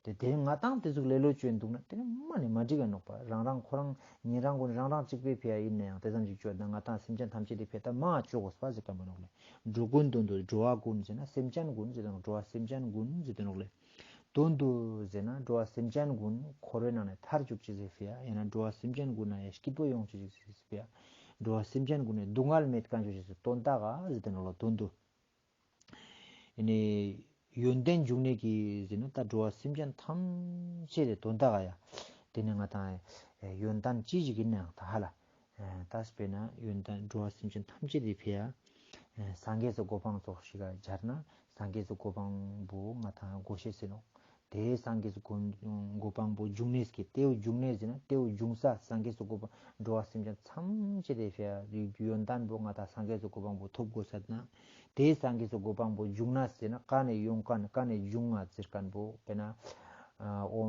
དེ་དེ་ང་དང་དེ་ཟུག་ལེ་ལོ་ཅོ་ཡིན་འདུག་ན་དེ་ནི་མ་ནེ་མ་འགྲིག་ག་ནོག་པ། རང་རང་ཁོ་རང་ཉེ་རང་ཀུན་རང་རང་གཅིག་པོའི་ཕི་ཡ་ཡིན་ན་ཡང་དེ་ཙམ་ཞིག་ཅོ་ན་ང་དང་སེམས་ཅན་ཐམས་ཅད་དེ་ཕི་ཡ་ད་མ་ཅོ་དགོས་པ་ཟེར་མཁན་པོ་ནོག་ལེ། འགྲོ་ཀུན་དོན་དུ་འགྲོ་བ་ཀུན་ཟེར་ན་སེམས་ཅན་ཀུན་ཟེར་དོན་འགྲོ་བ་སེམས་ཅན་ཀུན་ཟེར་དོན་ནོག་ལེ། དོན་དུ་ཟེར་ན་འགྲོ་བ་སེམས་ཅན་ཀུན་འཁོར་བའི་ནང་ནེ་ཐར་བཅུག་ཅེས་སི་ཕི་ཡ། ཡང་ན་འགྲོ་བ་སེམས་ཅན་ཀུན་ན་ཡང་སྐྱིད་པོ་ཡོང་ཅེས་སི་ཕི་ཡ། འགྲོ་བ་སེམས་ཅན་ཀུན་ནི་སྡུག་བསྔལ་མེད་མཁན་ཅོ་ཅེས་སི་དོན་དག་ག་ཟེར་དོན་ནོག་ལེ། དོན་དུ། ཨེ་ནེ་ཡོན་ཏན་འབྱུང་གནས་ཀྱི་ཟེར་ན་ད་འགྲོ་བ་སེམས་ཅན་ཐམས་ཅད་དེ་དོན་དག་ག་ཡ། དེ་ནེ་ང་དང་ཡོན་ཏན་ཅི་ཞིག་ཡིན་ནའང་ད་ཧ་ལ། ད་དཔེར་ན་ཡོན་ཏན་འགྲོ་བ་སེམས་ཅན་ཐམས་ཅད་དེ་ཕི་ཡ། སངས་རྒྱས་སི་གོ་འཕང་ཙོགས་ཤིག་ག་སྦྱར་ན་སངས་རྒྱས་སི་གོ་འཕང་པོ་ང་དང་དགོས་ཤེས་ཟེར་ནོག། དེ་སངས་རྒྱས་སི་གོ་གོ་འཕང་པོ་འབྱུང་གནས་ཀྱི་དེའུ་འབྱུང་གནས་ཟེར་ན་དེའུ་འབྱུང་ས་སངས་རྒྱས་སི་གོ་འཕང་འགྲོ་བ་སེམས་ཅན་ཐམས་ཅད་དེ་ཕི་ཡ་ཡོན་ཏན་པོ་ང་དང་སངས་རྒྱས་སི་གོ་འཕང་པོ་ཐོབ་དགོས་ས་ན། དེ་སངས་རྒྱས་སི་གོ་འཕང་པོ་འབྱུང་གནས་ཟེར་ན་ཀ་ནེ་ཡོང་མཁན་ཀ་ནེ་འབྱུང་ང་ཟེར་མཁན་པོ་དཔེར་ན། འོ་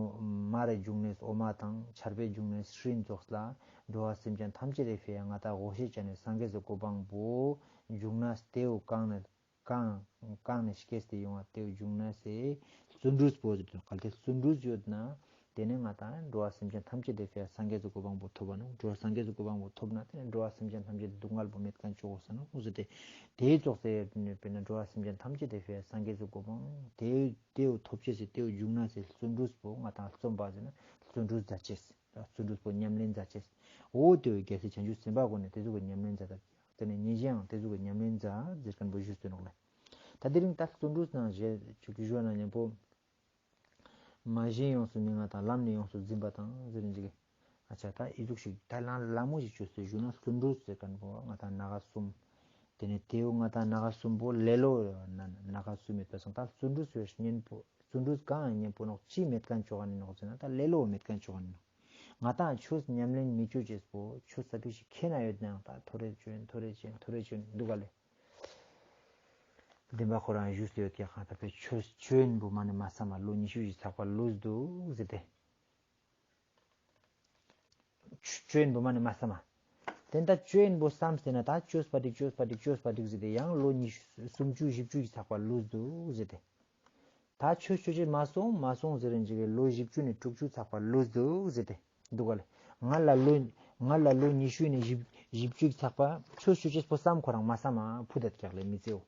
མ་རེ་འབྱུང་གནས་འོ་མ་དང་ཆར་པའི་འབྱུང་གནས་སྤྲིན་ཙོགས་ལ་འགྲོ་བ་སེམས་ཅན་ཐམས་ཅད་དེ་ཕི་ཡ་ང་དང་དགོས་ཤེས་ཅན་ནི་སངས་རྒྱས་སི་གོ་འཕང་པོ་འབྱུང་གནས་དེའུ་གང་ནེ། གང་གང་ནེ་སྐྱེས་ཏེ་ཡོང་བ་དེའུ་འབྱུང་གནས་སི་བརྩོན་འགྲུས་པོ་ཟེར་དོན་གལ་ཏེ་བརྩོན་འགྲུས་ཡོད་ན་ དེ་ནས་ང་ཏང་འགྲོ་བ་སེམས་ཅན་ཐམས་ཅད་དེ་ཕི་ཡ་སངས་རྒྱས་སི་གོ་འཕང་པོ་ཐོབ་པ་ནོག། འགྲོ་བ་སངས་རྒྱས་སི་གོ་འཕང་པོ་ཐོབ་ན་དེ་ནས་འགྲོ་བ་སེམས་ཅན་ཐམས་ཅད་དེ་སྡུག་བསྔལ་པོ་མེད་མཁན་ཅོ་གོས་ས་ནོག་ཟེར་ཏེ། དེའི་ཙོགས་སེ་དཔེར་ན་འགྲོ་བ་སེམས་ཅན་ཐམས་ཅད་དེ་ཕི་ཡ་སངས་རྒྱས་སི་གོ་འཕང་དེ་དེའོ་ཐོབ་ཅེས་སི་དེའོ་འཇུག་ན་སི་བརྩོན་འགྲུས་པོ་ང་ཏང་རྩོམ་པ་ཟེར་ན་བརྩོན་འགྲུས་མཛད་ཅེས། བརྩོན་འགྲུས་པོ་ཉམས་ལེན་མཛད་ཅེས། འོ་དེའོ་རྒྱལ་སྲས་བྱང་ཆུབ་སེམས་དཔའ་ཀུན་ནི་དེ་ཟུག་གི་ཉམས་ལེན་མཛད་དེ་ནས་ཉེ་ཞའང་དེ་ཟུག་གི་ཉམས་ལེན་མཛད་ཟེར་མཁན་པོ་ཞུས་ཏེ་ནོག་ལེ། ད་དེ་རིང་ད་བརྩོན་འགྲུས་ནང་བཞིན་ཅིག་ཞུ་ན་མཉམ་པོ། མ་གཞི་ཡོངས་སུ་མི་མངའ་དང་ལམ་ནི་ཡོངས་སུ་འཛིན་པ་དང་ཟེར་ནི་ཅིག་ཨ་ཅག་ད་ཨི་ཟུག་ཞིག་ད་ལ་ལ་མོ་ཞིག་བཅོས་ཏེ་ཞུ་ན་བརྩོན་འགྲུས་ཟེར་མཁན་པོ་ང་ཏང་སྣ་ཁ་གསུམ། དེ་ནས་དེའོ་ང་ཏང་སྣ་ཁ་གསུམ་པོ་ལེ་ལོ་ན་སྣ་ཁ་གསུམ་མེད་པ་སང་ད་བརྩོན་འགྲུས་སུ་གཉེན་པོ་བརྩོན་འགྲུས་གང་ཡང་གཉེན་པོ་ནོག་ཅི་མེད་མཁན་ཅོ་ག་ནི་ནོག་ཟེར་ན་ད་ལེ་ལོ་མེད་མཁན་ཅོ་ག་ནི་ནོག། ང་ཏང་ཆོས་ཉམས་ལེན་མི་བཅོ་ཅེས་པོ་ཆོས་ས་ཕི་ཞིག་ཁེ་ན་ཡོད་ནའང་ད་ཐོ་རེ་བཅོ་ཡིན་ཐོ་རེ་བཅོ་ཡིན་ཐོ་རེ་བཅོ་ཡིན་འདུག་ག་ལེ། བདེན་པ་ཁོ་རང་ཞུས་ཏེ་ཡོད་ཀྱག་ཁང་ཐག་པའི་ཆོས་ཆོས་ཡིན་པོ་མ་ནི་མ་བསམ་མ་ལོ་ཉི་ཤུ་ཞིག་ཚགས་པ་ལུས་འདུག་ཟེར་ཏེ། ཆོས་ཡིན་པོ་མ་ནི་མ་བསམ་མ། དེ་ད་ཆོས་ཡིན་པོ་བསམ་སྟེ་ན་ད་བཅོས་པ་འགྲིག་བཅོས་པ་འགྲིག་བཅོས་པ་འགྲིག་ཟེར་ཏེ་ཡང་ལོ་ཉི་ཤུ་སུམ་ཅུ་བཞི་བཅུ་ཞིག་ཚགས་པ་ལུས་འདུག་ཟེར་ཏེ། ད་ཆོས་ཆོས་ཆོས་མ་སོང་མ་སོང་ཟེར་རིན་ཅིག་གི་ལོ་བཞི་བཅུ་ནས་དྲུག་ཅུ་ཚགས་པ་ལུས་འདུག་ཟེར་ཏེ་འདུག་ག་ལེ། ང་ལ་ལོ་ང་ལ་ལོ་ཉི་ཤུ་ནས་བཞི་བཞི་བཅུ་ཚགས་པ་ཆོས་ཆོས་ཆོས་པོ་བསམ་ཁོ་རང་མ་བསམ་མ་ཕུད་དད་ཀྱག་ལེ་མི་ཚེའོ།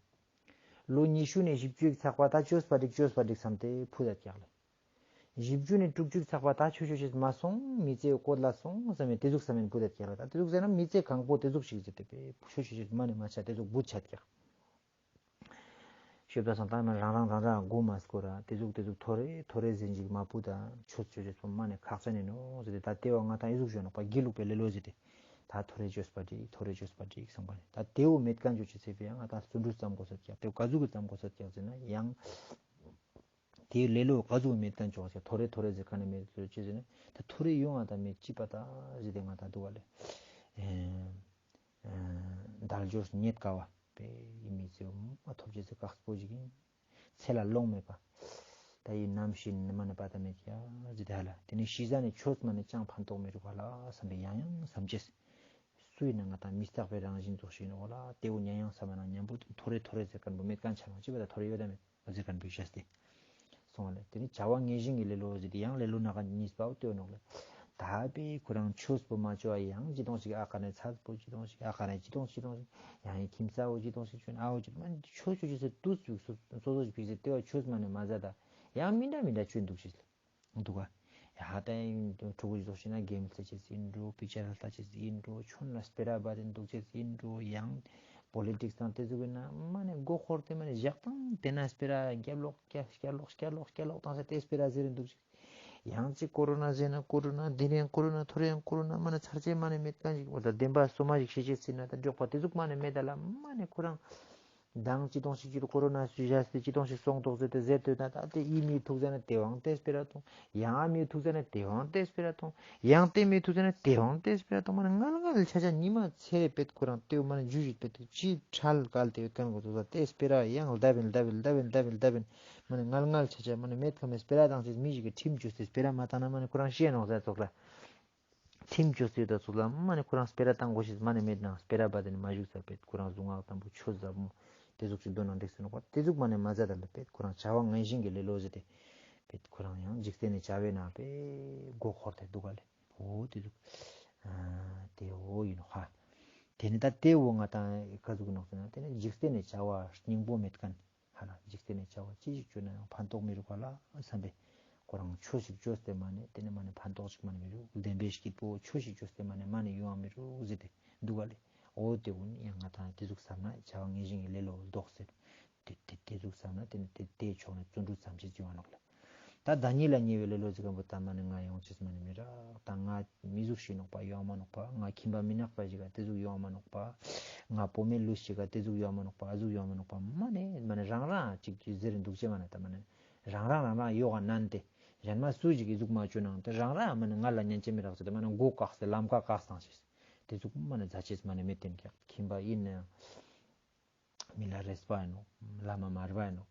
ལོ་ཉི་ཤུ་ནས་བཞི་བཅུ་ཚགས་པ་ད་བཅོས་པ་འགྲིག་བཅོས་པ་འགྲིག་བསམ་སྟེ་ཕུད་དད་ཀྱག་ལེ། བཞི་བཅུ་ནས་དྲུག་ཅུ་ཚགས་པ་ད་ཆོས་ཆོས་ཆོས་མ་སོང་མི་ཚེའོ་བཀོད་ལ་སོང་བསམ་མེད་དེ་ཟུག་བསམ་མེད་ཕུད་དད་ཀྱག་ལེ། ད་དེ་ཟུག་ཟེར་ན་མི་ཚེ་གང་པོ་དེ་ཟུག་ཞིག་ཟེར་ཏེ་པེ་ཆོས་ཆོས་ཆོས་མ་ནི་མ་ཆ་དེ་ཟུག་བུད་ཆད་ཀྱག། ཤོད་པ་སང་ད་མ་རང་རང་རང་རང་མགོ་མ་སྐོར་ར་དེ་ཟུག་དེ་ཟུག་ཐོ་རེ་ཐོ་རེ་ཟེར་ཅིག་མ་བུད་ད་ཆོས་ཆོས་ཆོས་པོ་མ་ནི་ཁག་ཅན་ཡིན་ནོག་ཟེར་ཏེ། ད་དེ་བ་ང་ཏང་ཨི་ཟུག་ཞུ་ནོག་པ་སྒྱིད་ལུག་པའི་ལེ་ལོ་ཟེར་ཏེ། ད་ཐོ་རེ་བཅོས་པ་འགྲིག་ཐོ་རེ་བཅོས་པ་འགྲིག་བསམ་པ་ནི་ད་དེའོ་མེད་མཁན་ཅོ་ཅེས་ཟེར་བའི་ང་ཏང་བརྩོན་འགྲུས་ཙམ་དགོས་ས་ཀྱག། དེ་ག་ཟུག་གི་ཙམ་དགོས་ས་ཀྱག་ཟེར་ན་ཡང་དེའི་ལེ་ལོ་ག་ཟུག་མེད་མཁན་ཅོ་ཅེས་ཐོ་རེ་ཐོ་རེ་ཟེར་མཁན་ནི་མེད་ཅོ་ཅེས་ཟེར་ན་ད་ཐོ་རེ་ཡོང་ང་ད་མེད་ཅི་པ་ད་ཟེར་ཏེ་ང་ཏང་འདུག་ག་ལེ། ཨེ། དལ་འབྱོར་རྙེད་དཀའ་བ་པེ་ཡི་མི་ཚེ་མ་ཐོབ་ཅེས་ཟེར་དཀགས་པོ་ཞིག་ཡིན། ཚེ་ལ་ལོང་མེད་པ། ད་ཡི་ནམ་ཤི་ནི་མ་ནི་པ་ད་མེད་ཀྱག་ཟེར་ཏེ་ཧ་ལ། དེ་ནི་ཤི་ཟ་ནི་ཆོས་མ་ནི་ཅང་ཕན་ཐོགས་མི་རུག་པ་ལ་བསམ་པའི་ཡང་ཡང་བསམ་ཅེས། སུ་ཡིན་ན་ང་ཏང་མི་རྟག་པའི་རང་བཞིན་ཙོགས་ཤིག་ཡིན་ནོག་ལ་དེའོ་ཉན་ཡང་བསམ་ན་མཉམ་པོ་ཐོ་རེ་ཐོ་རེ་ཟེར་མཁན་པོ་མེད་མཁན་ཆ་ནོག་ཅི་པ་ད་ཐོ་རེ་ཡོད་ད་མེད་ཟེར་མཁན་པོ་བཤད་དེ། སོང་བ་ལེ། དེ་ནི་བྱ་བ་ངན་ཞེན་གྱི་ལེ་ལོ་ཟེར་ཏེ་ཡང་ལེ་ལོ་སྣ་ཁ་གཉིས་པའོ་ལྟོས་ནོག་ལེ། ད་པེ་ཁོ་རང་ཆོས་པོ་མ་ཅོ་བ་ཡང་ཅི་དོང་ཞིག་ཨ་ཀ་ནས་ཚ་པོ་ཅི་དོང་ཞིག་ཨ་ཀ་ནས་ཅི་དོང་ཅི་དོང་ཞིག་ཡང་ཡི་ཁྱིམ་ཚ་བོ་ཅི་དོང་ཞིག་ཅོ་ན་ཨ་བོ་ཅི་མ་ཆོས་ཆོས་ཆོས་ཟེར་དུས་ཚོད་སོ་སོ་ཞིག་ཕིགས་ཏེ་བ་ཆོས་མ་ནས་མ་ཟ་ད་ཡང་མི་འདྲ་མི་འདྲ་ཆོས་འདུག་ཅེས་ལེ། འདུག་ག། ཡ་ཧ་ད་ཡིན་ཕྲུ་གུ་ཅི་དོང་ཞིག་ན་གེམ་རྩེ་ཅེས་ཡིན་འགྲོ་པིག་ཅར་ལྟ་ཅེས་ཡིན་འགྲོ་ཆོན་ན་སྤེ་ར་བ་དེ་འདུག་ཅེས་ཡིན་འགྲོ་ཡང་པོ་ལི་ཊིགས་དང་དེ་ཟུག་ཡིན་ན་མ་ནས་མགོ་འཁོར་ཏེ་མ་ནས་ཞག་དང་དེ་ན་སྤེ་ར་རྒྱབ་ལོག་རྒྱབ་ལོག་རྒྱབ་ལོག་རྒྱབ་ལོག་བཏང་ས་དེ་སྤེ་ར་ཟེར་འདུག་ཅེས། ཡང་ཅིག་ཀོ་རོ་ན་ཟེར་ན་ཀོ་རོ་ན་དེ་རིང་ཀོ་རོ་ན་ཐོ་རེ་ཡང་ཀོ་རོ་ན་མ་ནི་ཚར་ཅེས་མ་ནི་མེད་མཁན་ཞིག་འོ་ད་བདེན་པ་སོ་མ་ཞིག་ཤེས་ཅེས་ཟེར་ན་ད་མགྱོགས་པ་དེ་ཟུག་མ་ནི་མེད་ད་ལ་མ་ནི་ཁོ་རང་མདང་ཅི་དོང་ཞིག་ཅིག་ཀོ་རོ་ན་སུ་བཞག་སྟེ་ཅི་དོང་ཞིག་སོང་དོག་ཟེར་ཏེ་ཟེར་ཏེ་ད་ད་དེ་ཡི་མི་ཐུག་ཟེར་ན་དེ་བང་དེ་སྤེ་ར་ཐོང་ཡང་ཨ་མི་ཐུག་ཟེར་ན་དེ་བང་དེ་སྤེ་ར་ཐོང་ཡང་དེ་མི་ཐུག་ཟེར་ན་དེ་བང་དེ་སྤེ་ར་ཐོང་མ་ནི་ངལ་ངལ་ཆ་ཆ་ཉི་མ་ཚེ་རེ་པེད་ཁོ་རང་དེ་བོ་མ་ནི་འཇུ་ཞིག་པེད་ཅི་ཁྲལ་བཀལ་ཏེ་ཡོད་མཁན་གོ་ཐུག་ས་དེ་སྤེ་ར་ཡང་ལྡབ་ཡིན་ལྡབ་ཡིན་ལྡབ་ཡིན་ལྡབ་ཡིན་ལྡབ་ཡིན། མ་ནི་ངལ་ངལ་ཆ་ཆ་མ་ནི་མེད་ཁ་མེད་སྤེ་ར་བཏང་ཅེས་མི་ཞིག་གི་ཁྲིམས་བཅོས་ཏེ་སྤེ་ར་མ་བཏང་ན་མ་ནི་ཁོ་རང་ཤི་ཡ་ནོག་ཟེར་ཙོགས་ལ། ཁྲིམས་བཅོས་ཏེ་ད་ཙོགས་ལ་མ་ནི་ཁོ་རང་སྤེ་ར་བཏང་དགོས་ཤེས་མ་ནི་མེད་ན་སྤེ་ར་བ་དེ་ནི་མ་བཞུགས་ས་པེད་ཁོ་རང་གཟུངས་སྔགས་དམ་པོ་ཆོས་ཟབ་མོ་དེ་ཟུག་ཅིག་འདོན་ན་འགྲིག་ཟེར་ནོག་པ་དེ་ཟུག་མ་ནི་མ་ཟ་ད་ལ་པེད་ཁོ་རང་བྱ་བ་ངན་ཞེན་གྱི་ལེ་ལོ་ཟེར་ཏེ་པེད་ཁོ་རང་ཡང་འཇིག་རྟེན་ནི་བྱ་བའི་ནང་པེད་མགོ་འཁོར་ཏེ་འདུག་ག་ལེ། འོ་དེ་ཟུག་ཨ་དེ་འོ་ཡིན་ནོག་ཧ། དེ་ནི་ད་དེ་འོ་ང་ཏང་ག་ཟུག་ནོག་ཟེར་ན་དེ་ནི་འཇིག་རྟེན་ནི་བྱ་བ་སྙིང་པོ་མེད་མཁན། ཧ་ལ་འཇིག་རྟེན་ནི་བྱ་བ་ཅི་ཞིག་བཅོས་ན་ཡང་ཕན་ཐོགས་མི་རུག་ག་ལ་བསམ་པས། ཁོ་རང་ཆོས་ཤིག་བཅོས་ཏེ་མ་ནི་དེ་ནི་མ་ནི་ཕན་ཐོགས་ཤིག་མ་ནི་མི་རུག་བདེན་པའི་སྐྱིད་པོ་ཆོས་ཤིག་བཅོས་ཏེ་མ་ནི་མ་ནི་ཡོང་བ་མི་རུག་ཟེར་ཏེ་འདུག་ག་ལེ། འོ་དེ་ཀུན་ཡང་ང་ཏང་དེ་ཟུག་བསམ་ན་བྱ་བ་ངན་ཞེན་གྱི་ལེ་ལོ་ལྡོག་ཟེར། དེ་དེ་དེ་ཟུག་བསམ་ན་དེ་ནི་དེ་དེ་ཕྱོགས་ནས་བརྩོན་འགྲུས་ཙམ་ཅིག་བྱེད་པ་ནོག་ལེ། ད་བདག་ཉིད་ལ་ཉེ་བའི་ལེ་ལོ་ཟེར་མཁན་པོ་ད་མ་ནི་ང་ཡོང་ཅེས་མ་ནི་མི་རག་ད་ང་མི་ཟུག་ཤིག་ནོག་པ་ཡོང་མ་ནོག་པ། ང་ཁྱིམ་པ་མི་ནག་པ་ཞིག་ག་དེ་ཟུག་ཡོང་མ་ནོག་པ། ང་བུ་མོའི་ལུས་ཤིག་ག་དེ་ཟུག་ཡོང་མ་ནོག་པ་ཨ་ཟུག་ཡོང་མ་ནོག་པ་མ་ནི་མ་ནི་རང་རང་ཅིག་ཅིག་ཟེར་འདུག་ཅེས་མ་ནི་ད་མ་ནི་རང་རང་རང་རང་ཡོག་ག་ནན་ཏེ་གཞན་མ་སུ་ཞིག་གི་ཟུག་མ་བཅོས་ནའང་དེ་རང་རང་མ་ནི་ང་ལ་ཉན་ཅེས་མི་རག་ཟེར་ད་མ་ནི་མགོ་བཀག་སྟེ་ལམ་ཁ་བཀག་བཏང་ཅེས་དེ་ཟུག་མ་ནི་མཛད་ཅེས་མ་ནི་མེད་དེ་ནི་ཀྱག་ཁྱིམ་པ་ཡིན་ནའང་། མི་ལ་རས་པ་ཡིན་ནོག་བླ་མ་མར་པ་ཡིན་ནོག་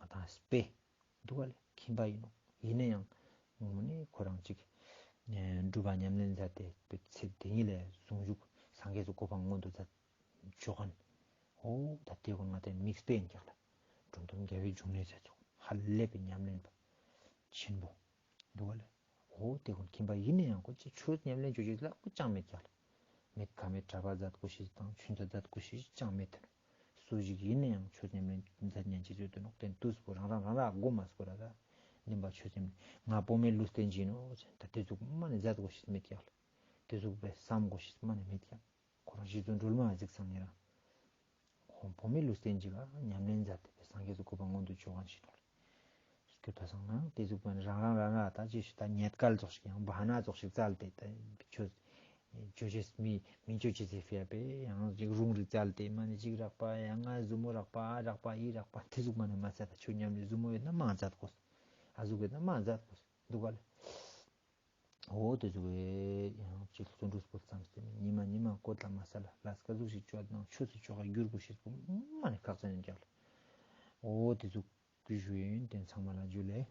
ང་ཏང་སྤེ། འདུག་ག་ལེ་ཁྱིམ་པ་ཡིན་ནོག་ཡིན་ན་ཡང་ངོ་མ་ནི་ཁོ་རང་ཅིག་ཨེ་སྒྲུབ་པ་ཉམས་ལེན་མཛད་དེ་ཚེ་འདི་ཉིད་ལས་ཟུང་འཇུག་སངས་རྒྱས་སུ་གོ་འཕང་མངོན་དུ་མཛད་ཆོག་མཁན། འོ་ད་དེ་ཀུན་ང་ཏང་དམིགས་སྤེ་ཡིན་ཀྱག་ལེ། འབྲོམ་སྟོན་རྒྱལ་བའི་འབྱུང་གནས་ཟེར་ཚོགས་ཧ་ལས་པའི་ཉམས་ལེན་པ་ཆེན་པོ། འདུག་ག་ལེ། འོ་དེ་ཀུན་ཁྱིམ་པ་ཡིན་ན་ཡང་ཁོ་ཅི་ཆོས་ཉམས་ལེན་ཅོ་ཅེས་ལ་ཁོ་ཅང་མེད་ཀྱག་ལེ། མེད་ཁ་མེད་གྲྭ་པ་མཛད་དགོས་ཤེས་དང་ཆུན་ཚ་མཛད་དགོས་ཤེས་ཅང་མེད་དེ་ནོག་སུ་ཞིག་ཡིན་ན་ཡང་ཆོས་ཉམས་ལེན་མཛད་ཉན་ཅེས་ཡོད་དེ་ནོག་དེ་དུས་པོ་རང་རང་རང་རང་སྒོམ་མ་སྐོར་ར་ད་ནིམ་པ་ཆོས་ཉམས་ལེན་ང་བོད་མི་ལུས་རྟེན་ཅིག་ཡིན་ནོག་ཟེར་ད་དེ་ཟུག་མ་ནེ་མཛད་དགོས་ཤེས་མེད་ཀྱག་ལེ། དེ་ཟུག་པའི་བསམ་དགོས་ཤེས་མ་ནེ་མེད་ཀྱག་ཁོ་རང་རྗེ་བཙུན་སྒྲོལ་མ་གཟིགས་སང་ཉེ་རང་ཁོང་བོད་མི་ལུས་རྟེན་ཅིག་ག་ཉམས་ལེན་མཛད་དེ་བའི་སངས་རྒྱས་སུ་གོ་འཕང་མངོན་དུ་ཕྱོགས་མཁན་ཞིག་ནོག་ལེ། སྐྱོད་པ་སང་ན་དེ་ཟུག་པ་ནི་རང་རང་རང་རང་ད་ཅི་ཞིག་ད་ཉེས་སྐལ་ཙོགས་ཤིག་ཡང་བ་ཧ་ན་ཙོགས་ཤིག་བཙལ་ཏེ་ད་ཆོས་ཅོ་ཅེས་མི་མི་ཅོ་ཅེས་ཟེར་ཕི་ཡ་པེ་ཡང་ཅིག་རུང་རིག་བཙལ་ཏེ་མ་ནེ་ཅིག་རག་པ་ཡང་ང་ཟུ་མོ་རག་པ་ཨ་རག་པ་ཨི་རག་པ་དེ་ཟུག་མ་ནེ་མ་ཚད་ད་ཆོས་ཉམས་ལེན་ཟུ་མོ་ཡོད་ན་མ་མཛད་དགོས། ཨ་ཟུག་ཡོད་ན་མ་མཛད་དགོས་འདུག་ག་ལེ། འོ་དེ་ཟུག་པའི་ཡང་ཅིག་བརྩོན་འགྲུས་པོ་བརྩམས་ཏེ་ཉི་མ་ཉི་མ་བཀོད་ལ་མ་ས་ལ་ལས་ཀ་ཟུག་ཞིག་ཅོ་ནང་ཆོས་སུ་ཅོ་ག་འགྱུར་དགོས་ཤེས་པོ་མ་ནེ་ཁག་ཅན་ཡིན་ཀྱག་ལེ། འོ་དེ་ཟུག་གི་ཞུ་ཡིན། དེ་ཚང་མ་ལ་འཇུ་ལེ།